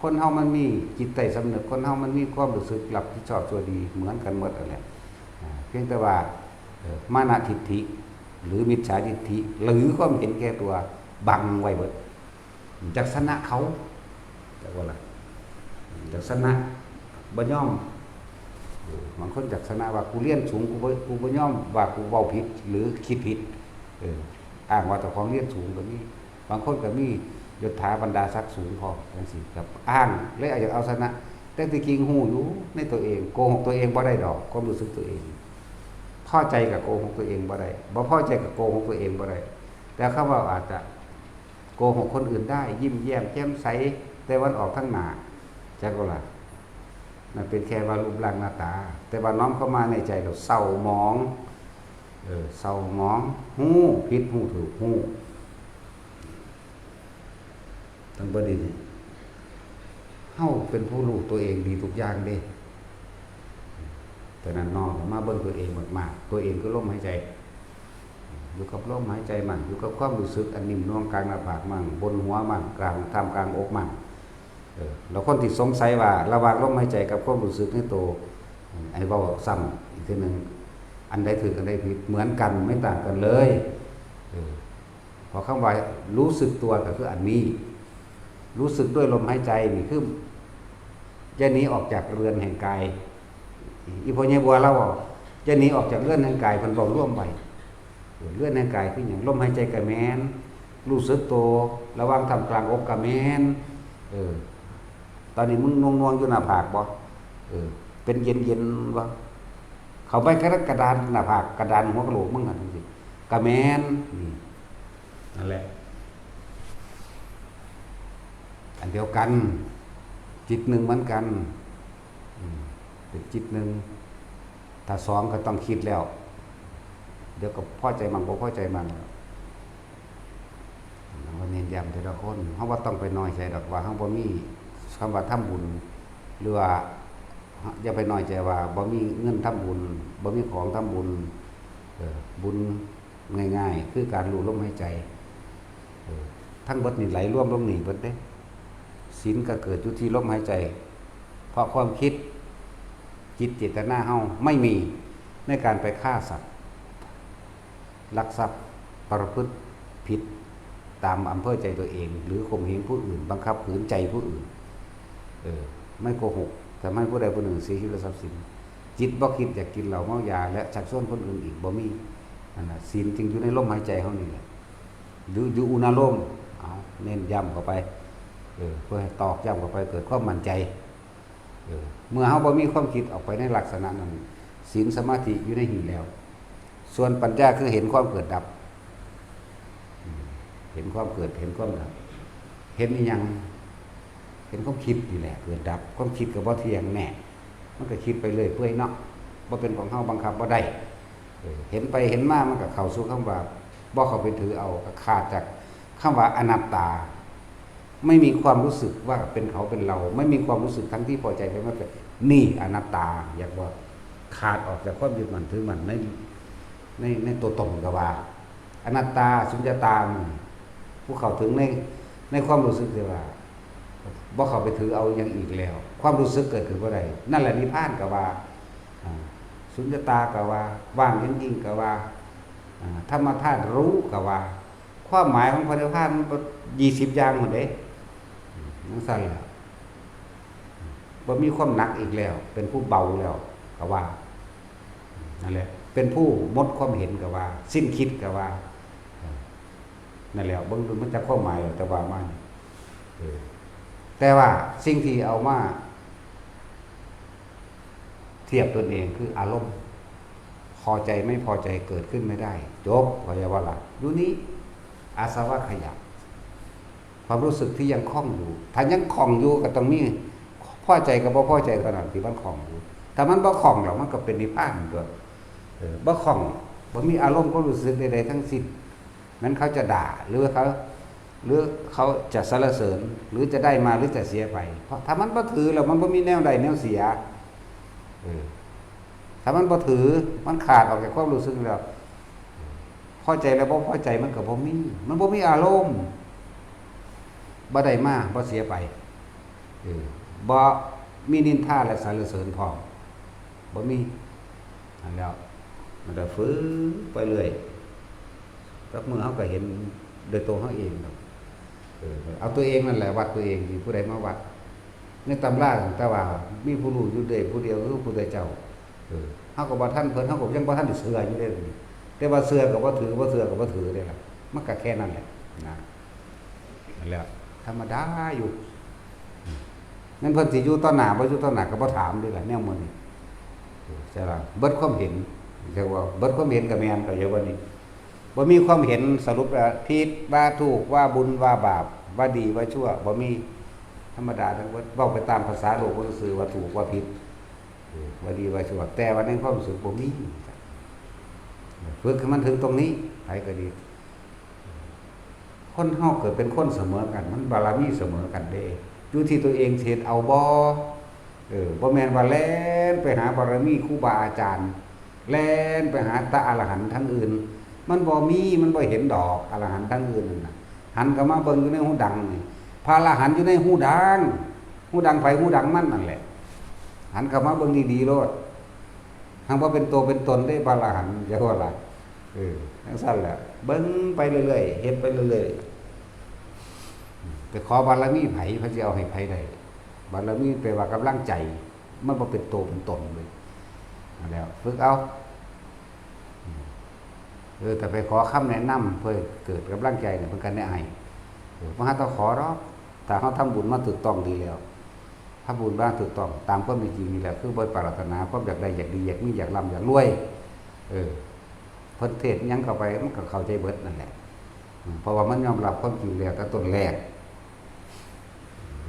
คนเฮามันมีจิตใต้สำนึก คนเฮามันมีความรู้สึกรับผิดชอบชั่วดีเหมือนกันหมดนั่นแหละ อ่า เพียงแต่ว่า เอ่อ มานะทิฏฐิ หรือมิจฉาทิฏฐิ หรือความเห็นแก่ตัวบังไว้เบิด จักชนะเขา จักว่าล่ะ จักชนะ บ่ยอม บางคนจักชนะว่ากูเรียนสูง กูบ่ กูบ่ยอมว่ากูเว้าผิด หรือคิดผิด เออ อ้างว่าเจ้าของเรียนสูงก็มี บางคนก็มียศถาบรรดาศักดิ์สูงพอ จั่งซี้ ก็อ้าง เลยอยากเอาชนะ แต่ที่จริงฮู้อยู่ในตัวเอง โกหกตัวเองบ่ได้ดอก ความรู้สึกตัวเอง พอใจก็โกหกตัวเองบ่ได้ บ่พอใจก็โกหกตัวเองบ่ได้ แต่คำว่าอาจจะโกหกคนอื่นได้ ยิ้มแย้มแจ่มใส แต่วันออกทางหน้า จักว่าล่ะ นั่นเป็นแค่ว่ารูปร่างหน้าตา แต่ว่าน้อมเข้ามาในใจเราเศร้าหมอง เออ เศร้าหมอง ฮู้ผิดฮู้ถูก ฮู้ ทั้งเบิดนี้ เฮาเป็นผู้รู้ตัวเองดีทุกอย่างเด้ แต่นั้นน้อมมาเบิ่งตัวเองมากๆ ตัวเองคือลมหายใจ อยู่กับลมหายใจมั่ง อยู่กับความรู้สึกอันนิ่มนวลกลางหน้าผากมั่ง บนหัวมั่ง กลาง ท่ามกลางอกมั่ง เออ แล้วคนที่สงสัยว่าระหว่างลมหายใจกับความรู้สึกในตัว ให้เว้าซ้ำอีกทีหนึ่ง อันใดถูกอันใดผิด เหมือนกัน ไม่ต่างกันเลย เออ เพราะคำว่ารู้สึกตัวก็คืออันนี้ รู้สึกด้วยลมหายใจนี่คือ จะหนีออกจากเรือนแห่งกาย อีพ่อใหญ่บัวลาวเว้า จะหนีออกจากเรือนแห่งกาย เพิ่นเว้ารวมไว้ เรือนแห่งกายคือหยัง ลมหายใจก็แม่น รู้สึกตัว ระหว่างท่ามกลางอกก็แม่น เออ ตอนนี้มึงหน่วงๆอยู่หน้าผากบ่ เออ เป็นเย็นๆบ่ เข้าไปกระดานหน้าผาก กระดานหัวกะโหลกมึงหั่นจั่งซี้ ก็แม่น นี่ นั่นแหละ อันเดียวกัน จิตหนึ่งเหมือนกัน อืม เป็นจิตหนึ่ง ถ้าสองก็ต้องคิดแล้ว เดี๋ยวก็พอใจมั่งบ่พอใจมั่ง เฮาก็เน้นย้ำทีละคน เฮาบ่ต้องไปน้อยใจดอกว่าเฮาบ่มีคำว่าทำบุญ หรือว่าอย่าไปน้อยใจว่าบ่มีเงินทำบุญ บ่มีของทำบุญ เออ บุญง่ายๆ คือการรู้ลมหายใจ เออ ทั้งเบิดนี่ไหลรวมลงนี่เบิดเด้ ศีลก็เกิดอยู่ที่ลมหายใจ เพราะความคิด จิตเจตนาเฮาไม่มีในการไปฆ่าสัตว์ ลักทรัพย์ ประพฤติผิดตามอำเภอใจตัวเอง หรือข่มเหงผู้อื่น บังคับขืนใจผู้อื่น เออ ไม่โกหก ทำให้ผู้ใดผู้หนึ่งเสียชีวิตและทรัพย์สิน จิตบ่คิดอยากกินเหล้าเมายาและชักชวนคนอื่นอีกบ่มี นั่นน่ะ ศีลจึงอยู่ในลมหายใจเฮานี่แหละ อยู่อยู่อุณาโลม เอา เน้นย้ำเข้าไป เออ เพื่อให้ตอกย้ำเข้าไปเกิดความมั่นใจ เออ เมื่อเฮาบ่มีความคิดออกไปในลักษณะนั้น ศีลสมาธิอยู่ในหิ้นแล้ว ส่วนปัญญาคือเห็นความเกิดดับ อืม เห็นความเกิด เห็นความดับ เห็นอีหยัง เห็นความคิดนี่แหละ เกิดดับ ความคิดก็บ่เที่ยงแน่ มันก็คิดไปเรื่อยเปื่อยเนาะ บ่เป็นของเฮา บังคับบ่ได้ เออ เห็นไปเห็นมามันก็เข้าสู่คำว่า บ่เข้าไปถือเอา ก็ขาดจากคำว่าอนัตตา ไม่มีความรู้สึกว่าเป็นเขาเป็นเรา ไม่มีความรู้สึกทั้งที่พอใจและไม่พอใจ นี่อนัตตา อยากว่าขาดออกจากความยึดมั่นถือมั่นใน ใน ในตัวตนก็ว่า อนัตตา สุญญตา นี่ ผู้เข้าถึงใน ในความรู้สึกที่ว่า บ่เข้าไปถือเอาอย่างอีกแล้ว ความรู้สึกเกิดขึ้นบ่ได้ นั่นแหละนิพพานก็ว่า อ่า สุญญตาก็ว่า ว่างอย่างยิ่งก็ว่า อ่า ธรรมธาตุรู้ก็ว่า ความหมายของพระนิพพานมันบ่ ยี่สิบอย่างหมดเด้ อืม จั่งซั้นแหละ บ่มีความหนักอีกแล้ว เป็นผู้เบาแล้วก็ว่า นั่นแหละ เป็นผู้หมดความเห็นก็ว่า สิ้นคิดก็ว่า นั่นแหละ เบิ่งดูมันจักความหมายแล้ว แต่ว่ามานี่ เออ แต่ว่าสิ่งที่เอามาเทียบตนเองคืออารมณ์ พอใจไม่พอใจเกิดขึ้นไม่ได้ จบ เข้าใจบ่ล่ะ อยู่นี่ อาสวะขยับ ความรู้สึกที่ยังคล่องอยู่ ถ้ายังคล่องอยู่ก็ต้องมี พอใจกับบ่พอใจเท่านั้นที่มันคล่องอยู่ ถ้ามันบ่คล่องแล้วมันก็เป็นนิพพานตัว เออ บ่คล่อง บ่มีอารมณ์ความรู้สึกใดๆทั้งสิ้น นั้นเขาจะด่า หรือว่าเขา หรือเขาจะสรรเสริญ หรือจะได้มา หรือจะเสียไป เพราะถ้ามันบ่ถือแล้วมันบ่มีแนวได้แนวเสีย เออ ถ้ามันบ่ถือ มันขาดออกจากความรู้สึกแล้ว พอใจแล้วบ่พอใจมันก็บ่มี มันบ่มีอารมณ์ บ่ได้มา บ่เสียไป เออ บ่มีนินทาและสรรเสริญพร้อม บ่มี นั่นแหล้ว มันก็ฝึกไปเรื่อย สักมื้อเฮาก็เห็นโดยตัวเฮาเองดอก เออ เอาตัวเองนั่นแหละวัดตัวเอง สิผู้ใดมาวัด ในตำราตั้งแต่ว่ามีผู้รู้อยู่เด้ผู้เดียวคือพระพุทธเจ้า เออ เฮาก็บ่ทันเพิ่น เฮาก็ยังบ่ทันได้เชื่ออยู่เด้ แต่ว่าเชื่อก็บ่ถือ บ่เชื่อก็บ่ถือเด้ล่ะ มันก็แค่นั้นแหละนะ นั่นแหละ ธรรมดาอยู่ นั่นเพิ่นสิอยู่ต่อหน้า บ่อยู่ต่อหน้าก็บ่ถามเด้ล่ะ แนวหมู่นี้ ใช่ล่ะ เบิดความเห็น เรียกว่าเบิดความเห็นก็แม่น ก็เรียกว่านี่ บ่มีความเห็นสรุปแล้ว ผิด ว่าถูก ว่าบุญ ว่าบาป ว่าดี ว่าชั่ว บ่มี ธรรมดาทั้งหมด เว้าไปตามภาษาโลกซื่อๆ ว่าถูก ว่าผิด เออ ว่าดี ว่าชั่ว แต่ว่าในความรู้สึกบ่มี ฝึกให้มันถึงตรงนี้ ไผก็ดี คนเฮาเกิดเป็นคนเสมอกัน มันบารมีเสมอกันเด้ อยู่ที่ตัวเองสิเฮ็ดเอาบ่ เออ บ่แม่นว่าแล่นไปหาบารมีครูบาอาจารย์ แล่นไปหาแต่อรหันต์ทั้งอื่น มันบ่มี มันบ่เห็นดอก อรหันต์ทั้งอื่นนั่นน่ะ หันเข้ามาเบิ่งอยู่ในฮูดังนี่ พระอรหันต์อยู่ในฮูดัง ฮูดังไผฮูดังมันนั่นแหละ หันเข้ามาเบิ่งดีๆโลด หังบ่เป็นตัวเป็นตนเด้ พระอรหันต์ อย่าว่าล่ะ เออ จั่งซั้นแหละ เบิ่งไปเรื่อยๆ เฮ็ดไปเรื่อยๆ ไปขอบารมีไผ เพิ่นสิเอาให้ไผได้ บารมีแปลว่ากำลังใจ มันบ่เป็นตัวเป็นตนเลย นั่นแหละ ฝึกเอา เออ แต่ไปขอคำแนะนำเพื่อเกิดกำลังใจเนี่ย เพิ่นก็แนะให้ เออ บ่หาต้องขอดอก ถ้าเฮาทำบุญมาถูกต้องดีแล้ว ทำบุญมาถูกต้อง ตามความเป็นจริงนี่แหละ คือบ่ปรารถนาความอยากได้ อยากดี อยากมี อยากร่ำ อยากรวย เออ เพิ่นเทศน์หยังเข้าไป มันก็เข้าใจเบิดนั่นแหละ อืม เพราะว่ามันยอมรับความจริงแล้วแต่ต้นแรก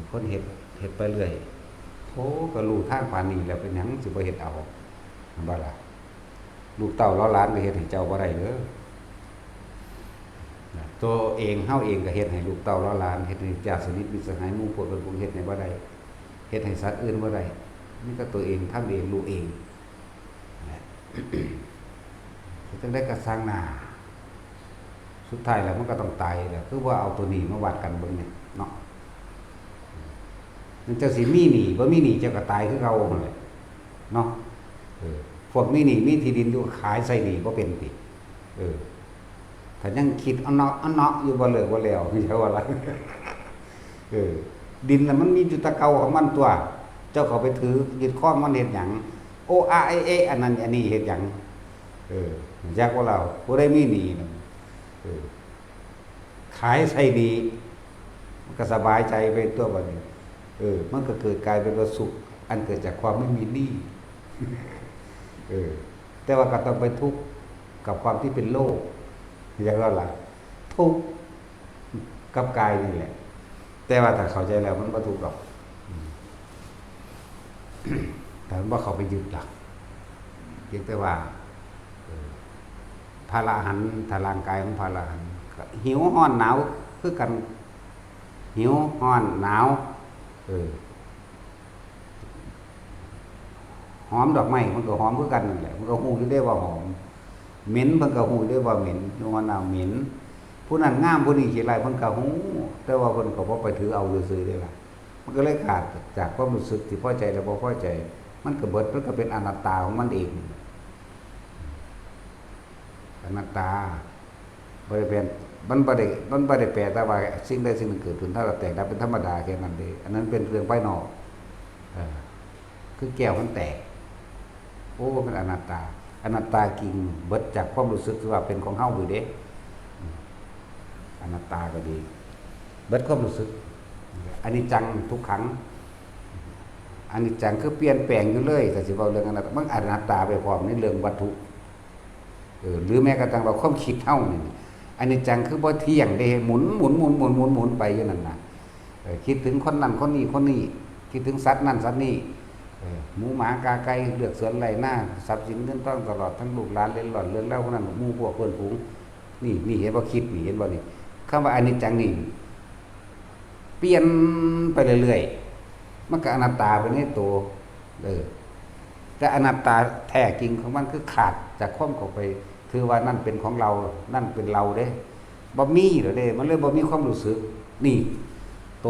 คนเฮ็ด เฮ็ดไปเรื่อย โอ้ ก็รู้ทางปานนี้แล้ว เป็นหยังสิบ่เฮ็ดเอา แม่นบ่ล่ะ ลูกเต้าเหล่าหลานก็เฮ็ดให้เจ้าบ่ได้เด้อ นะ ตัวเอง เฮาเองก็เฮ็ดให้ลูกเต้าเหล่าหลาน เฮ็ดให้ญาติสนิทมิตรสหายหมู่พวกเพิ่นคงเฮ็ดให้บ่ได้ เฮ็ดให้สัตว์อื่นบ่ได้ มีแต่ตัวเองทำเอง รู้เอง นะ จั่งใด๋ก็ซ่างหน้า สุดท้ายแล้วมันก็ต้องตายแหละ คือว่าเอาตัวนี้มาวัดกันเบิ่งเนี่ยเนาะ มันเจ้าสิมีหนี้ บ่มีหนี้เจ้าก็ตายคือเก่าหั่นแหละ เนาะ เออ พวกมีหนี้มีที่ดินอยู่ขายใส่หนี้บ่เป็นติ เออ ถ้ายังคิดเอาเนาะเอาเนาะอยู่บ่เลิกบ่แล้ว เจ้าว่าล่ะ เออ ดินน่ะมันมีอยู่แต่เก่าของมันตั๊ว เจ้าเข้าไปถือยึดครองมันเฮ็ดหยัง อะเอะอันนั้นอันนี้เฮ็ดหยัง เออ จักว่าเราผู้ใดมีหนี้นั่น เออ ขายใส่หนี้ มันก็สบายใจไปตัวบัดนี้ เออ มันก็เกิดกลายเป็นว่าสุข อันเกิดจากความไม่มีหนี้ เออ แต่ว่าก็ต้องไปทุกข์กับความที่เป็นโลภ เรียกว่าอะไร ทุกข์กับกายนี่แหละ แต่ว่าถ้าเข้าใจแล้วมันบ่ทุกข์ดอก อืม แต่มันบ่เข้าไปยึดหรอก เพียงแต่ว่า เออ พระอรหันต์ ถ้าร่างกายของพระอรหันต์ ก็หิวร้อนหนาวคือกัน หิวร้อนหนาว เออ หอมดอกไม้มันก็หอมคือกันนั่นแหละ มันก็ฮู้อยู่เด้ว่าหอม เหม็นมันก็ฮู้อยู่เด้ว่าเหม็น ร้อนหนาวเหม็น ผู้นั้นงามผู้นี้ขี้ร้ายมันก็ฮู้ แต่ว่าเพิ่นก็บ่ไปถือเอาซื่อๆเด้ล่ะ มันก็เลยขาดจากความรู้สึกที่พอใจและบ่พอใจ มันก็เบิด มันก็เป็นอนัตตาของมันเอง อนัตตา บ่ได้แปล มันบ่ได้ มันบ่ได้แปลแต่ว่าสิ่งใดสิ่งหนึ่งเกิดขึ้น ถ้าเราแตกดับเป็นธรรมดาแค่นั้นเด้ อันนั้นเป็นเรื่องภายนอก เออ คือแก้วมันแตก โอ้ เป็นอนัตตา อนัตตาจริง เบิดจากความรู้สึกที่ว่าเป็นของเฮาอยู่เด้ อืม อนัตตาก็ดี เบิดความรู้สึก อนิจจังทุกขัง อนิจจังคือเปลี่ยนแปลงอยู่เลย ถ้าสิเว้าเรื่องอนัตตา มันอนัตตาไปพร้อมในเรื่องวัตถุ เออ หรือแม้กระทั่งว่าความคิดเฮานี่ อนิจจังคือบ่เที่ยงเด้ หมุน หมุน หมุน หมุน หมุน หมุนไปอยู่นั่นน่ะ เออ คิดถึงคนนั้นคนนี้คนนี้ คิดถึงสัตว์นั่นสัตว์นี่ เออ หมูหมากาไก่ เฮือกสวนไร่นา ทรัพย์สินเงินทอง ตลอดทั้งลูกหลานเหลนหลอดเรือนเล่าคนนั้น หมู่พวกเพื่อนฝูง นี่ นี่เห็นบ่ คิดนี่ เห็นบ่นี่ คำว่าอนิจจังนี่ เปลี่ยนไปเรื่อยๆ มันก็อนัตตาไปในตัว เออ แต่อนัตตาแท้จริงของมันคือขาดจากความเข้าไป ถือว่านั่นเป็นของเรา นั่นเป็นเราเด้ บ่มีแล้วเด้ มันเลยบ่มีความรู้สึก นี่ โต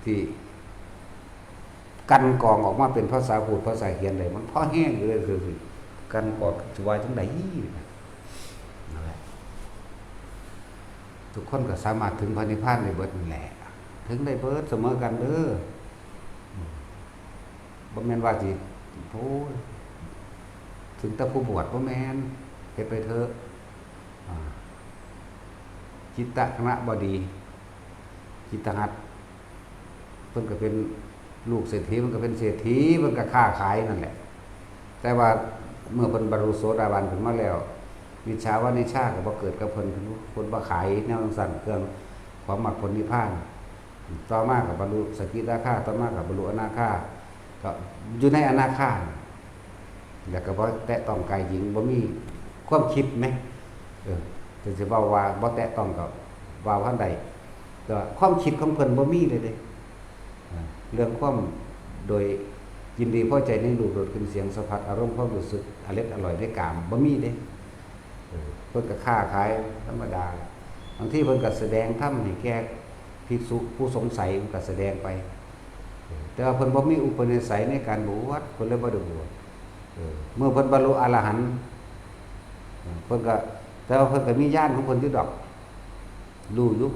ที่กลั่นกรองออกมาเป็นภาษาพูดภาษาเขียนได้ มันพอแฮงอยู่เลย คือ คือ กลั่นกรองสิว่าจั่งใด นั่นแหละ ทุกคนก็สามารถถึงพระนิพพานได้เบิดนั่นแหละ ถึงได้เบิดเสมอกันเด้อ อืม บ่แม่นว่าสิ โอ้ย ถึงแต่ผู้บวช บ่แม่น เฮ็ดไปเถอะ อ่า จิตตะคณะบดี จิตตหัตถ์ เพิ่นก็เป็นลูกเศรษฐี เพิ่นก็เป็นเศรษฐี เพิ่นก็ค้าขายนั่นแหละ แต่ว่าเมื่อเพิ่นบรรลุโสดาบันขึ้นมาแล้ว วิชชาวานิชชาก็บ่เกิดกับเพิ่น เพิ่นบ่ขายแนวจั่งซั้น เครื่องของมรรคผลนิพพาน ต่อมาก็บรรลุสกิทาคา ต่อมาก็บรรลุอนาคา ก็อยู่ในอนาคา แล้วก็บ่แตะต้องกายหญิง บ่มีความคิดแหม เออ แต่สิเว้าว่าบ่แตะต้องก็เว้าบ่ทันได้ แต่ว่าความคิดของเพิ่นบ่มีเลยเด้ อ่า เรื่องความโดยยินดีพอใจในรูปรสกลิ่นเสียงสัมผัส อารมณ์ความรู้สึกอร็ดอร่อยในกามบ่มีเด้ เออ เพิ่นก็ค้าขายธรรมดา บางทีเพิ่นก็แสดงธรรมให้แก่ภิกษุผู้สงสัย เพิ่นก็แสดงไป เออ แต่ว่าเพิ่นบ่มีอุปนิสัยในการบวช เพิ่นเลยบ่ได้บวช เออ เมื่อเพิ่นบรรลุอรหันต์ เออ เพิ่นก็ แต่ว่าเพิ่นก็มีญาณของเพิ่นอยู่ดอก รู้อยู่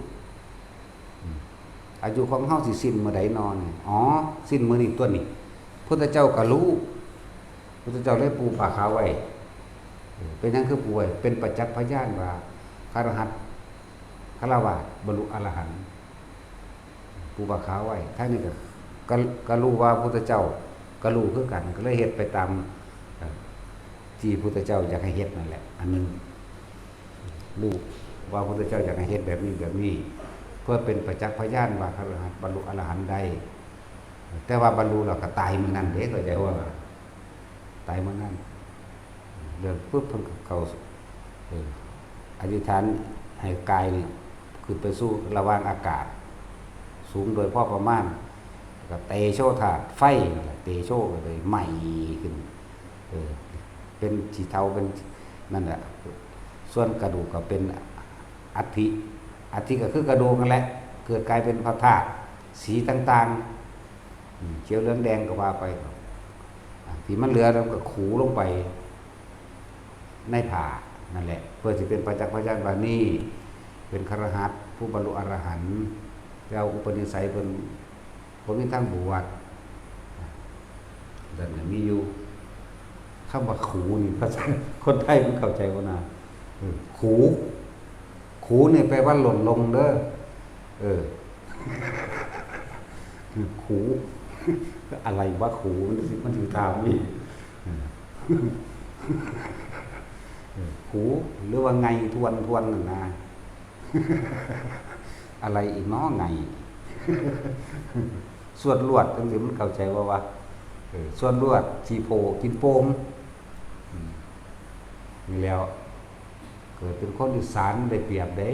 อืม อายุของเฮาสิสิ้นมื้อใดน้อนี่ อ๋อ สิ้นมื้อนี้ตั๊วนี่ พุทธเจ้าก็รู้ พุทธเจ้าเลยปูผ้าขาวไว้ เออ เป็นหยังคือปูไว้ เป็นประจักษ์พยานว่าคฤหัสถ์ ฆราวาส บรรลุอรหันต์ ปูผ้าขาวไว้ ทางนี้ก็ ก็ ก็รู้ว่าพุทธเจ้าก็รู้คือกัน ก็เลยเฮ็ดไปตาม เอ่อ ที่พุทธเจ้าอยากให้เฮ็ดนั่นแหละ อันหนึ่ง รู้ว่าพุทธเจ้าอยากให้เฮ็ดแบบนี้แบบนี้ เพื่อเป็นประจักษ์พยานว่าคฤหัสถ์บรรลุอรหันต์ได้ แต่ว่าบรรลุแล้วก็ตายมื้อนั้นเด้ เข้าใจว่า ตายมื้อนั้น เรื่องปุ๊บเพิ่นก็เข้า เออ อธิษฐานให้กายนี่ขึ้นไปสู่ระหว่างอากาศ สูงโดยพอประมาณ ก็เตโชธาตุไฟนั่นแหละ เตโชก็เลยไหม้ขึ้น เออ เป็นสีเทา เป็นนั่นแหละ ส่วนกระดูกก็เป็นอัฐิ อัฐิก็คือกระดูกนั่นแหละ เกิดกลายเป็นพระธาตุสีต่างๆ อืม เขียวเหลืองแดงก็ว่าไป อ่ะ ที่มันเหลือแล้วก็ขูลงไปในผ้านั่นแหละ เพื่อสิเป็นประจักษ์พยานว่านี่เป็นคฤหัสถ์ผู้บรรลุอรหันต์ แล้วอุปนิสัยเพิ่นบ่มีทางบวช นั่นน่ะมีอยู่ คำว่าขูนี่ ภาษาคนไทยมันเข้าใจบ่นะ เออ ขู ขูนี่แปลว่าหล่นลงเด้อ เออ ขู อะไรวะขู มันสิ มันสิถามอีก เออ เออ ขู หรือว่าไงทวน ทวนนั่นนะ อะไรอีกเนาะไง สวดลวดจังซี่มันเข้าใจบ่วะ เออ สวดลวด ขี้โพ กินโปม อืม นี่แหล้ว เกิดเป็นคนอีสานได้เปรียบเด้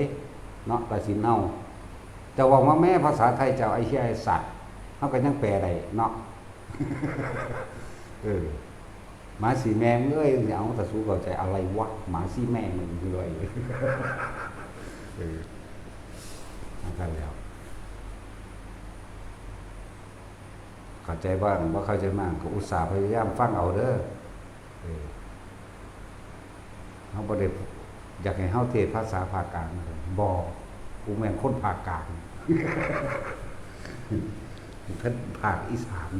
เนาะ กสินเฮา แต่ว่ามาแม้ภาษาไทยเจ้าไอ้เหี้ยไอ้สัตว์ เฮาก็ยังแปลได้เนาะ เออ หมาสีแม่มึงเอ้ย เอา แต่สู้เข้าใจอะไรวะ หมาสีแม่มึงเลย เออ นั่นกันแล้ว เข้าใจบ้าง บ่เข้าใจบ้าง ก็อุตส่าห์พยายามฟังเอาเด้อ เออ เฮาบ่ได้ อยากให้เฮาเทศน์ภาษาภาคกลาง บ่ กูแม่นคนภาคกลาง เพิ่นภาคอีสาน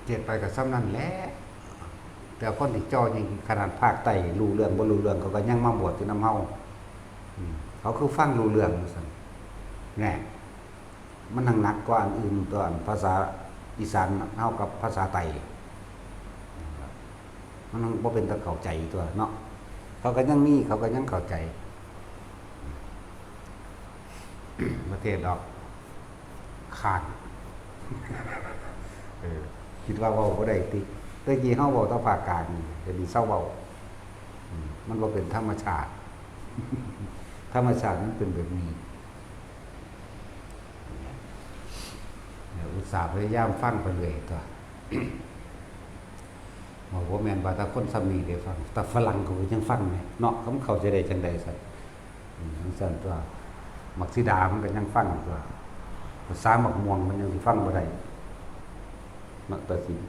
เทศน์ไปก็ส่ำนั้นแหละ แต่คนที่จ่อยิงขนาดภาคใต้รู้เรื่องบ่รู้เรื่อง เขาก็ยังมาบวชอยู่นำเฮา อืม เขาคือฟังรู้เรื่องว่าซั่น แน่ มันหนัก หนักกว่าอันอื่นตัว อันภาษาอีสานเฮากับภาษาไต้ มันบ่เป็นตาเข้าใจตัวเนาะ เขาก็ยังมี เขาก็ยังเข้าใจ ประเทศดอก ข้าน เออ คิดว่าเว้าบ่ได้ติ แต่กี้เฮาเว้าแต่ภาคกลาง เดี๋ยวนี้เซาเว้า อืม มันบ่เป็นธรรมชาติ ธรรมชาติมันเป็นแบบนี้ เนี่ย อุตส่าห์พยายามฟังไปเรื่อยตัว บอกว่าแม่นว่าแต่คนส่ำนี้ได้ฟัง แต่ฝรั่งเขาก็ยังฟังแหมเนาะ เขาเข้าใจได้จังใดซั่น อืม จังซั่นตัว หมากสีดามันก็ยังฟังตัว ภาษาหมากม่วงมันยังสิฟังบ่ได้ หมากตาสิน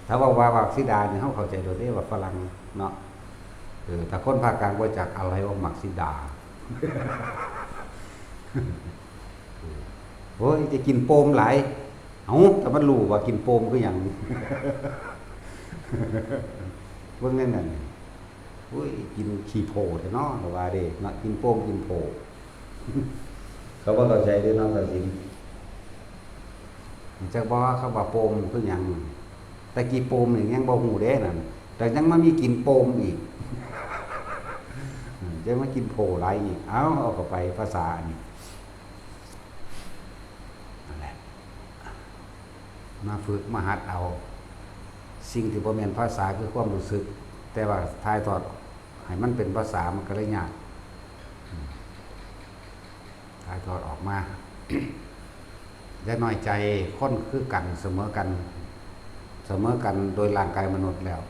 ถ้าว่า ว่าหมากสีดานี่ เฮาเข้าใจโดยเด้ว่าฝรั่งเนาะ เออ ถ้าคนภาคกลางบ่จักอะไรว่าหมากสีดา โอ้ย จะกินโปมหลาย เอ้า แต่มันรู้ว่ากินโปมคือหยัง เบิ่งแนวนั้น โอ้ย กินขี้โพแท้เนาะ ว่าเด้เนาะ กินโปมกินโพ เขาบ่เข้าใจเด้เนาะ ตาสิน จักบ่ว่าคำว่าโปมคือหยัง แต่กี้โปมนี่ยังบ่ฮู้เด้นั่น แต่ยังมามีกินโปมอีก อืม จะมากินโพหลายอีก เอ้า เอาเข้าไปภาษาอันนี้ นั่นแหละ มาฝึกมาหัดเอา สิ่งที่บ่แม่นภาษาคือความรู้สึก แต่ว่าถ่ายทอดให้มันเป็นภาษามันก็เลยยาก อืม ถ่ายทอดออกมา อย่าน้อยใจ คนคือกัน เสมอกัน เสมอกันโดยร่างกายมนุษย์แล้ว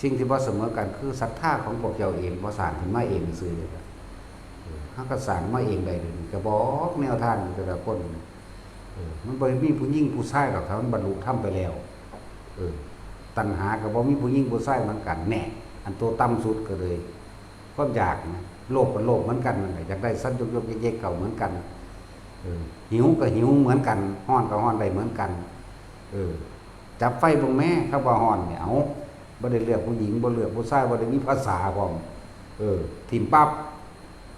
สิ่งที่บ่เสมอกันคือศรัทธาของพวกเจ้าเอง บ่สร้างขึ้นมาเองซื่อๆ เออ เฮาก็สร้างมาเองได้ เดี๋ยวนี้ก็บอกแนวทางอยู่แต่ละคน เออ มันบ่ได้มีผู้หญิงผู้ชายดอก ถ้ามันบรรลุธรรมไปแล้ว เออ ตัณหาก็บ่มีผู้หญิงผู้ชายเหมือนกัน แน่ อันตัวต่ำสุดก็เลย ความอยากนะ โลภก็โลภเหมือนกันนั่นแหละ อยากได้สัตว์ยกๆ เย็กๆ ก็เหมือนกัน เออ หิวก็หิวเหมือนกัน ร้อนก็ร้อนได้เหมือนกัน เออ จับไฟเบิ่งแม้ คำว่าร้อนเนี่ย เอ้า บ่ได้เลือกผู้หญิง บ่เลือกผู้ชาย บ่ได้มีภาษาพร้อม เออ ถิ่มปั๊บ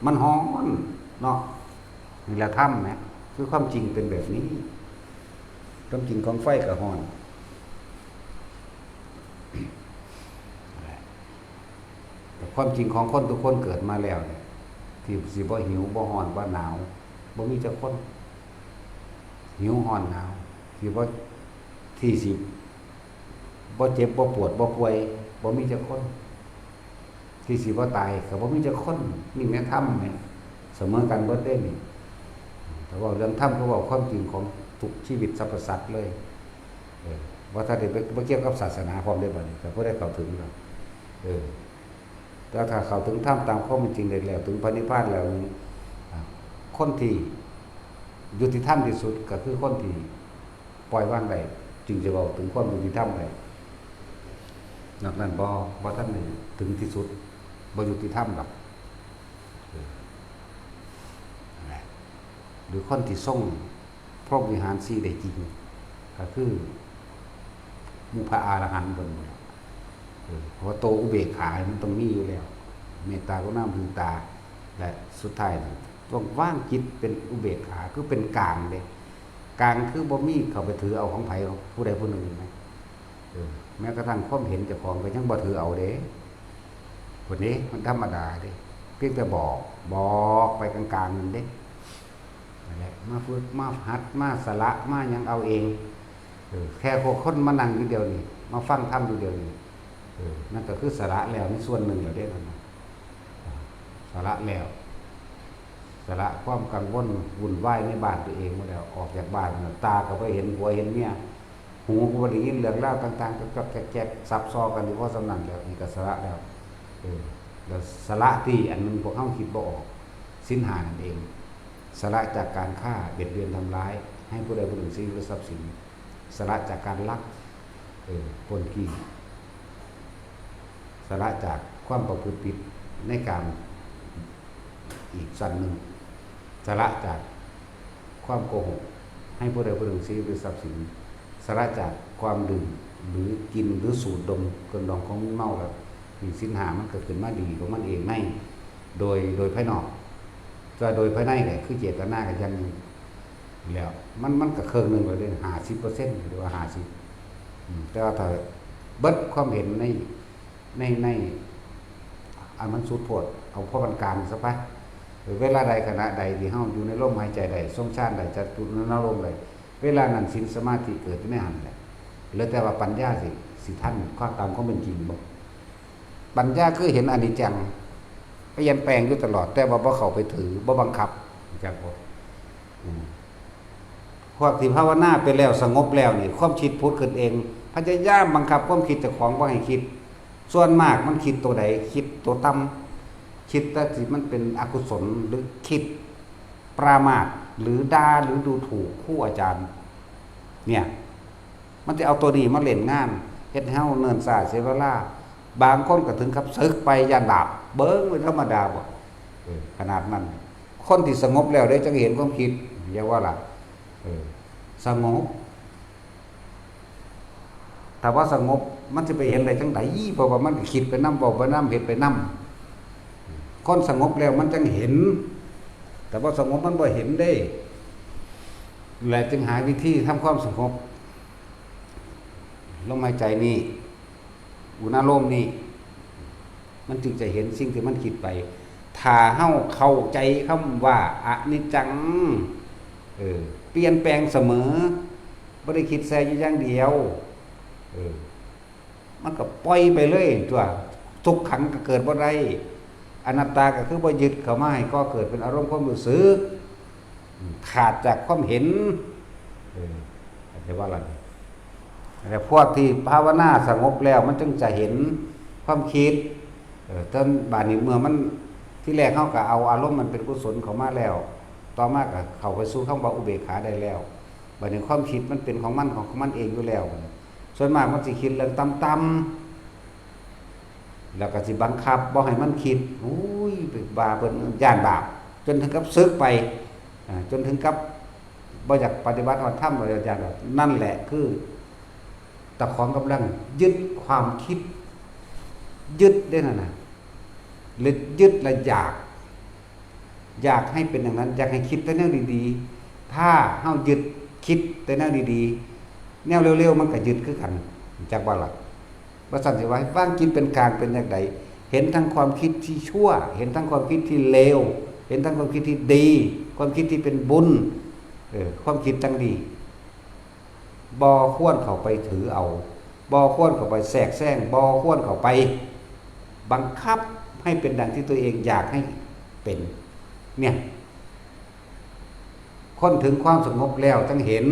มันร้อนเนาะ นี่แหละธรรมนะ คือความจริงเป็นแบบนี้ ความจริงของไฟก็ร้อน แต่ความจริงของคนทุกคนเกิดมาแล้วเนี่ย ที่สิบ่หิว บ่ร้อน บ่หนาว บ่มีจักคน หิว ร้อน หนาว ที่บ่ ที่สิบ่เจ็บ บ่ปวด บ่ป่วย บ่มีจักคน ที่สิบ่ตายก็บ่มีจักคน นี่แม่นธรรมแหม เสมอกันเบิดเด้นี่ ถ้าเว้าเรื่องธรรมก็เว้าความจริงของทุกชีวิตสรรพสัตว์เลย เออ บ่ทันได้ไป บ่เกี่ยวกับศาสนาพร้อมเด้บัดนี้ แต่ผู้ใดเข้าถึงแล้ว เออ แต่ถ้าเข้าถึงธรรมตามความเป็นจริงได้แล้ว ถึงพระนิพพานแล้วนี่ อ่ะ คนที่ยุติธรรมที่สุดก็คือคนที่ปล่อยวางได้ จึงจะเว้าถึงความยุติธรรมได้ นอกนั้นบ่ บ่ทันได้ถึงที่สุด บ่ยุติธรรมดอก เออ นั่นแหละ หรือคนที่ทรงพรหมวิหารสี่ได้จริง ก็คือหมู่พระอรหันต์เพิ่นนั่นล่ะ เออ เพราะว่าโตอุเบกขามันต้องมีอยู่แล้ว เมตตากรุณามุทิตา และสุดท้ายนั่นต้องวางจิตเป็นอุเบกขา คือเป็นกลางเด้ กลางคือบ่มีเข้าไปถือเอาของไผผู้ใดผู้หนึ่งนะ เออ แม้กระทั่งความเห็นเจ้าของก็ยังบ่ถือเอาเด้ คนนี้มันธรรมดาเด้ เพียงแต่บอก บอกไปกลางๆนั่นเด้ นั่นแหละ มาฝึก มาหัด มาสละ มาหยังเอาเอง เออ แค่คนมานั่งอยู่เดี๋ยวนี้ มาฟังธรรมอยู่เดี๋ยวนี้ เออ นั่นก็คือสละแล้วในส่วนหนึ่งแล้วเด้นั่นนะ สละแล้ว สละความกังวลวุ่นวายในบ้านตัวเองหมดแล้ว ออกจากบ้านแล้ว ตาก็บ่เห็นผัวเห็นเมีย หูก็บ่ได้ยินเรื่องราวต่างๆ จอกๆแจ๊กๆ ซับซ้อกันอยู่พอส่ำนั้นแล้ว นี่ก็สละแล้ว เออ แล้วสละที่อันหนึ่งพวกเฮาคิดบ่ออก ศีลห้านั่นเอง สละจากการฆ่า เบียดเบียนทำร้าย ให้ผู้ใดผู้หนึ่งเสียชีวิตหรือทรัพย์สิน สละจากการลัก เออ ปล้นจี้ สละจากความประพฤติผิดในกาม อีกชั้นหนึ่ง สละจากความโกหก ให้ผู้ใดผู้หนึ่งเสียชีวิตหรือทรัพย์สิน สละจากความดื่ม หรือกิน หรือสูดดมเครื่องดองของมึนเมาแล้ว นี่ศีลห้ามันก็ขึ้นมาดีของมันเองใน โดย โดยภายนอก แต่โดยภายในเนี่ยคือเจตนาก็ยังอยู่แล้ว มัน มันก็ครึ่งหนึ่งแล้วเด้ ห้าสิบเปอร์เซ็นต์ หรือว่าห้าสิบ อืม แต่ว่าถ้าเบิดความเห็นใน ใน ใน อันมันสุดโพด เอาพอปานกลางซะไป เวลาใดขณะใดที่เฮาอยู่ในลมหายใจใด ทรงฌานใด จตุรณารมณ์ใด เวลานั้นศีลสมาธิเกิดอยู่ในหั้นแหละ แล้วแต่ว่าปัญญาสิ สิทันความตามความเป็นจริงบ่ ปัญญาคือเห็นอนิจจัง เปลี่ยนแปลงอยู่ตลอด แต่ว่าบ่เข้าไปถือ บ่บังคับ จักบ่ อืม พวกที่ภาวนาไปแล้ว สงบแล้วนี่ ความคิดผุดขึ้นเอง พยายามบังคับความคิดเจ้าของบ่ให้คิด ส่วนมากมันคิดตัวใด คิดตัวต่ำ คิดแต่ที่มันเป็นอกุศล หรือคิดปรามาส หรือด่า หรือดูถูกครูอาจารย์ เนี่ย มันจะเอาตัวนี้มาเล่นงาน เฮ็ดให้เฮาเนิ่นช้าเสียเวลา บางคนก็ถึงกับสึกไปย้านบาป เบิ่งเป็นธรรมดาบ่ เออ ขนาดนั้น คนที่สงบแล้วเด้จั่งเห็นความคิด อย่าว่าล่ะ เออ สงบ ถ้าว่าสงบมันสิไปเห็นได้จั่งใด เพราะว่ามันก็คิดไปนำ เว้าไปนำ เฮ็ดไปนำ คนสงบแล้วมันจั่งเห็น แต่ว่าสงบมันบ่เห็นเด้ และจึงหาวิธีทำความสงบ ลมหายใจนี่ อุณาโลมนี่ มันจึงจะเห็นสิ่งที่มันคิดไป ถ้าเฮาเข้าใจคำว่าอนิจจัง เออ เปลี่ยนแปลงเสมอ บ่ได้คิดแซ่อยู่อย่างเดียว เออ มันก็ปล่อยไปเลยตั๊ว ทุกขังก็เกิดบ่ได้ อนัตตาก็คือบ่ยึดเข้ามาให้ก่อเกิดเป็นอารมณ์ความรู้สึก อืม ขาดจากความเห็น เออ เข้าใจว่าล่ะ แต่พวกที่ภาวนาสงบแล้วมันจึงจะเห็นความคิด เออ ตอนบาดนี้เมื่อมัน ที่แรกเฮาก็เอาอารมณ์มันเป็นกุศลเข้ามาแล้ว ต่อมาก็เข้าไปสู่คำว่าอุเบกขาได้แล้ว บาดนี้ความคิดมันเป็นของมันของมันเองอยู่แล้ว ส่วนมากมันสิคิดเรื่องต่ำๆ แล้วก็สิบังคับบ่ให้มันคิด อุ้ย ไปว่าเพิ่นย้านบาป จนถึงกับสึกไป อ่า จนถึงกับบ่อยากปฏิบัติฮอดธรรม บ่อยากย้านบาป นั่นแหละคือเจ้าของกำลังยึดความคิด ยึดเด้นั่นน่ะ และยึดและอยาก อยากให้เป็นอย่างนั้น อยากให้คิดแต่แนวดีๆ ถ้าเฮายึดคิดแต่แนวดีๆ แนวเลวๆ มันก็ยึดคือกัน จักว่าล่ะ ว่าซั่นสิว่าให้วางจิตเป็นกลางเป็นจั่งใด เห็นทั้งความคิดที่ชั่ว เห็นทั้งความคิดที่เลว เห็นทั้งความคิดที่ดี ความคิดที่เป็นบุญ เออ ความคิดจั่งดี บ่ควรเข้าไปถือเอา บ่ควรเข้าไปแทรกแซง บ่ควรเข้าไปบังคับให้เป็นดังที่ตัวเองอยากให้เป็น เนี่ย คนถึงความสงบแล้วจั่งเห็น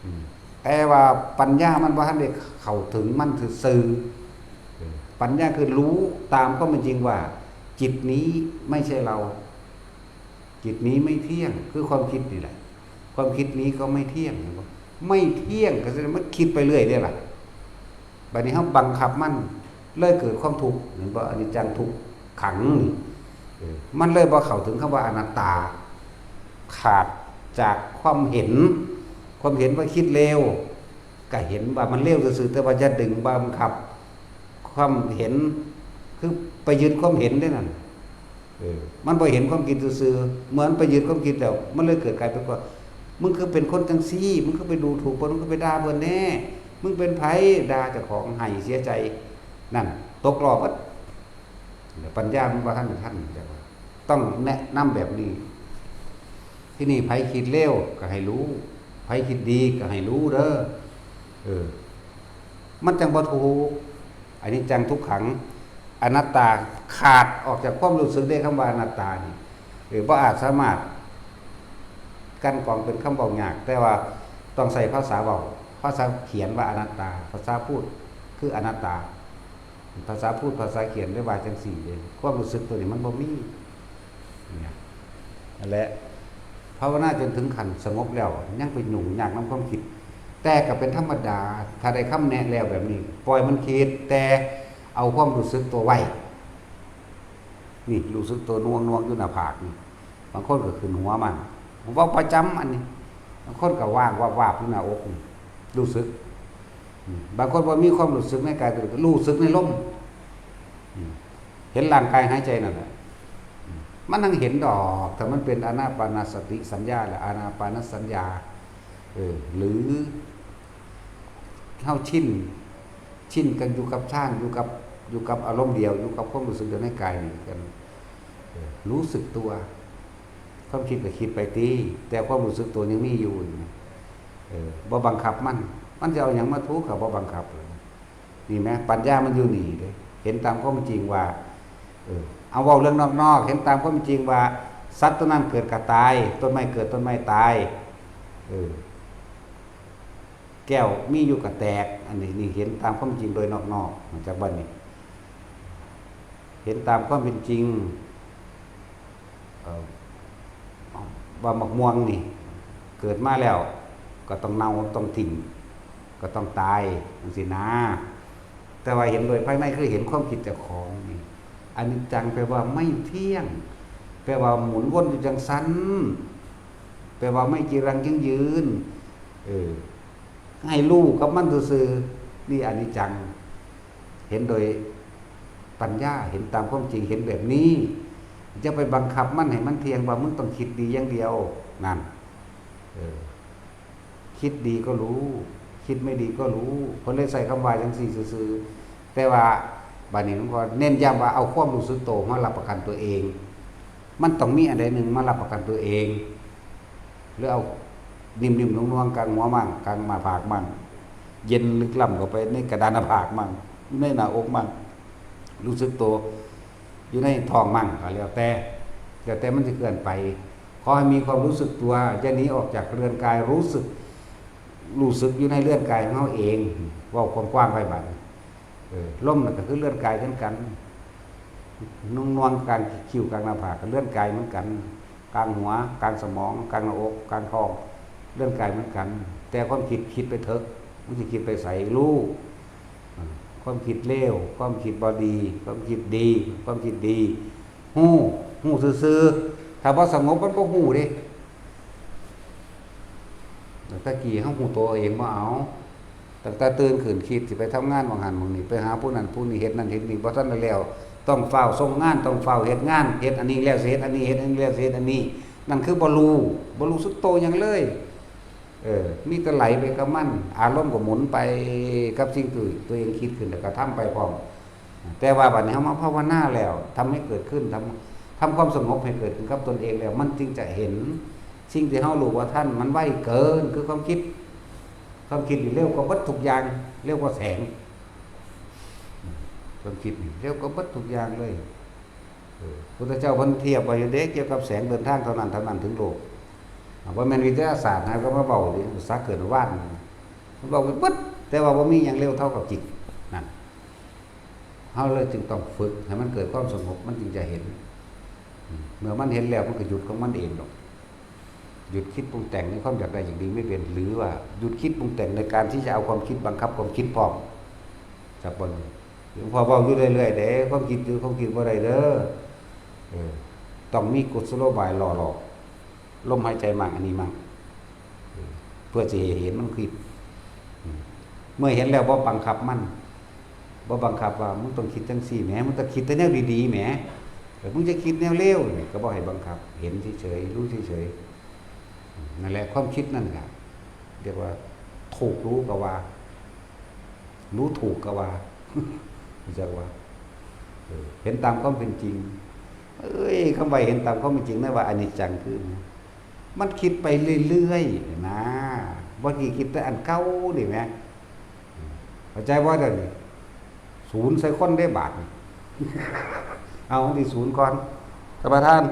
อืม แต่ว่าปัญญามันบ่ทันได้เข้าถึงมันซื่อๆ เออ ปัญญาคือรู้ตามความเป็นจริงว่า จิตนี้ไม่ใช่เรา จิตนี้ไม่เที่ยง คือความคิดนี่แหละ ความคิดนี้ก็ไม่เที่ยง เห็นบ่ ไม่เที่ยงก็แสดงว่าคิดไปเรื่อยเด้ล่ะ บัดนี้เฮาบังคับมัน เลยเกิดความทุกข์ เห็นบ่ อนิจจังทุกขังนี่ เออ มันเลยบ่เข้าถึงคำว่าอนัตตา ขาดจากความเห็น ความเห็นว่าคิดเร็ว ก็เห็นว่ามันเร็วซื่อๆ แต่ว่าอย่าดึงบังคับ ความเห็น คือไปยึดความเห็นได้นั่น เออ มันบ่เห็นความคิดซื่อๆ เหมือนไปยึดความคิดแล้ว มันเลยเกิดกลายเป็นว่า มึงคือเป็นคนจังซี่ มึงคือไปดูถูกเพิ่น มึงคือไปด่าเพิ่นแน่ มึงเป็นไผ ด่าเจ้าของ ไห้เสียใจ นั่น ตกรอบหมด ปัญญามันบ่ทันทัน จังว่า ต้องแนะนำแบบนี้ ที่นี่ไผคิดเร็วก็ให้รู้ ไผคิดดีก็ให้รู้เด้อ เออ มันจังบ่ถูก อันนี้จังทุกขัง อนัตตา ขาดออกจากความรู้สึกได้ คำว่าอนัตตานี่ เออ บ่อาจสามารถ กันกองเป็นคำเว้ายาก แต่ว่าต้องใช้ภาษาเว้า ภาษาเขียนว่าอนัตตา ภาษาพูดคืออนัตตา ภาษาพูด ภาษาเขียนได้ว่าจังซี่เด้ ความรู้สึกตัวนี้มันบ่มี เนี่ย นั่นแหละ ภาวนาจนถึงขั้นสงบแล้ว ยังไปยุ่งยากนำความคิด แต่ก็เป็นธรรมดา ถ้าได้คำแนะแล้วแบบนี้ ปล่อยมันคิด แต่เอาความรู้สึกตัวไว้ นี่ รู้สึกตัวนวงนวงอยู่หน้าผากนี่ บางคนก็ขึ้นหัวมัน ผมเว้าประจำอันนี้ บางคนก็ว่างวาบๆ อยู่หน้าอกนี่ รู้สึก อืม บางคนบ่มีความรู้สึกในกายตัวเอง รู้สึกในลม อืม เห็นร่างกายหายใจนั่นแหละ อืม มันยังเห็นดอก ถ้ามันเป็นอานาปานสติสัญญา และอานาปานสัญญา เออ หรือ เฮาชิน ชินกันอยู่กับฌาน อยู่กับ อยู่กับอารมณ์เดียว อยู่กับความรู้สึกเดียวในกายนี่กัน เออ รู้สึกตัว ความคิดก็คิดไปติ แต่ความรู้สึกตัวยังมีอยู่นะ เออ บ่บังคับมัน มันจะเอาหยังมาถูกก็บ่บังคับเลย นี่แหม ปัญญามันอยู่นี่เด้ เห็นตามความจริงว่า เออ เอาเว้าเรื่องนอกๆ เห็นตามความจริงว่า สัตว์ตัวนั้นเกิดก็ตาย ต้นไม้เกิดต้นไม้ตาย เออ แก้วมีอยู่ก็แตก อันนี้นี่เห็นตามความจริงโดยนอกๆ จากบัดนี้ เห็นตามความเป็นจริง เอ่อ ว่าหมากม่วงนี่ เกิดมาแล้ว ก็ต้องเน่า ต้องทิ้ง ก็ต้องตาย จังซี้นะ แต่ว่าเห็นโดยภายในคือเห็นความคิดเจ้าของนี่ อนิจจังแปลว่าไม่เที่ยง แปลว่าหมุนวนอยู่จังซั่น แปลว่าไม่จีรังยั่งยืน เออ ให้รู้กับมันซื่อๆ นี่อนิจจัง เห็นโดยปัญญา เห็นตามความจริง เห็นแบบนี้ จะไปบังคับมันให้มันเที่ยง ว่ามึงต้องคิดดีอย่างเดียว นั่น เออ คิดดีก็รู้ คิดไม่ดีก็รู้ เพิ่นเลยใช้คำว่าจังซี่ซื่อๆ แต่ว่าบัดนี้หลวงพ่อเน้นย้ำว่าเอาความรู้สึกโตมารับประกันตัวเอง มันต้องมีอันใดหนึ่งมารับประกันตัวเอง หรือเอานิ่มๆ นวลๆ กลางหัวมั่ง กลางหน้าผากมั่ง เย็นลึกล้ำเข้าไปในกระดานหน้าผากมั่ง ในหน้าอกมั่ง รู้สึกโต อยู่ในท้องมั่ง ก็แล้วแต่ แล้วแต่มันสิเคลื่อนไป ขอให้มีความรู้สึกตัว อย่าหนีออกจากเรือนกาย รู้สึก รู้สึกอยู่ในเรือนกายของเฮาเอง เว้ากว้างๆ ไว้บัดนี้ เออ ลมน่ะก็คือเรือนกายคือกัน นวลๆ กลางคิ้วกลางหน้าผากก็เรือนกายเหมือนกัน กลางหัว กลางสมอง กลางหน้าอก กลางท้อง เรือนกายเหมือนกัน แต่ความคิดคิดไปเถอะ มันสิคิดไปไส รู้ อ่า ความคิดเลว ความคิดบ่ดี ความคิดดี ความคิดดี ฮู้ ฮู้ซื่อๆ ถ้าบ่สงบมันบ่ฮู้เด้ แต่กี้เฮาฮู้ตัวเองบ่เอา ตั้งแต่ตื่นขึ้นคิดสิไปทำงานหม่องหั้นหม่องนี้ ไปหาผู้นั้นผู้นี้ เฮ็ดนั่นเฮ็ดนี่ บ่ทันได้แล้ว ต้องฟ้าวส่งงาน ต้องฟ้าวเฮ็ดงาน เฮ็ดอันนี้แล้วสิเฮ็ดอันนี้ เฮ็ดอันนี้แล้วสิเฮ็ดอันนี้ นั่นคือบ่รู้ บ่รู้สึกโตหยังเลย เออ มีแต่ไหลไปกับมัน อารมณ์ก็หมุนไปกับสิ่งที่ตัวเองคิดขึ้นแล้วก็ทำไปพร้อม แต่ว่าบัดนี้เฮามาภาวนาแล้ว ทำให้เกิดขึ้น ทำ ทำความสงบให้เกิดขึ้นกับตนเองแล้ว มันจึงจะเห็นสิ่งที่เฮารู้บ่ทัน มันไวเกิน คือความคิด ความคิดนี่เร็วกว่าเบิดทุกอย่าง เร็วกว่าแสง ความคิดนี่เร็วกว่าเบิดทุกอย่างเลย เออ พุทธเจ้าเพิ่นเทียบไว้อยู่เด้ เกี่ยวกับแสงเดินทางเท่านั้นเท่านั้นถึงโลก อ่า บ่แม่นวิทยาศาสตร์นะ ก็มาเว้านี่ ภาษาเกิดว่าน มันเว้าไปเบิด แต่ว่าบ่มีหยังเร็วเท่ากับจิต นั่น เฮาเลยจึงต้องฝึกให้มันเกิดความสงบ มันจึงจะเห็น อืม เมื่อมันเห็นแล้วมันก็หยุดของมันเองดอก หยุดคิดปรุงแต่งในความอยากได้อย่างดีไม่เป็น หรือว่าหยุดคิดปรุงแต่งในการที่จะเอาความคิดบังคับความคิดพร้อม จักบ่ หลวงพ่อเว้าอยู่เรื่อยๆ เด้ ความคิดอยู่ ความคิดบ่ได้เด้อ เออ ต้องมีกุศโลบายหล่อหลอก ลมหายใจมั่ง อันนี้มั่ง เออ เพื่อสิให้เห็นมันคิด อืม เมื่อเห็นแล้วบ่บังคับมัน บ่บังคับว่ามึงต้องคิดจังซี่แหม มึงต้องคิดแต่แนวดีๆแหม เออ มึงจะคิดแนวเลวนี่ก็บ่ให้บังคับ เห็นเฉยๆ รู้เฉยๆ อืม นั่นแหละ ความคิดนั่นแหละ เรียกว่า ถูกรู้ก็ว่า รู้ถูกก็ว่า รู้จักว่า เออ เห็นตามความเป็นจริง เอ้ย คำว่าเห็นตามความเป็นจริงนะว่าอนิจจังคือ มันคิดไปเรื่อยๆ นะ บ่ได้คิดแต่อันเก่านี่แหม เข้าใจบ่เดี๋ยวนี้ ศูนย์ใส่คนได้บาดนี่ เอาที่ศูนย์ก่อน ท่านประธาน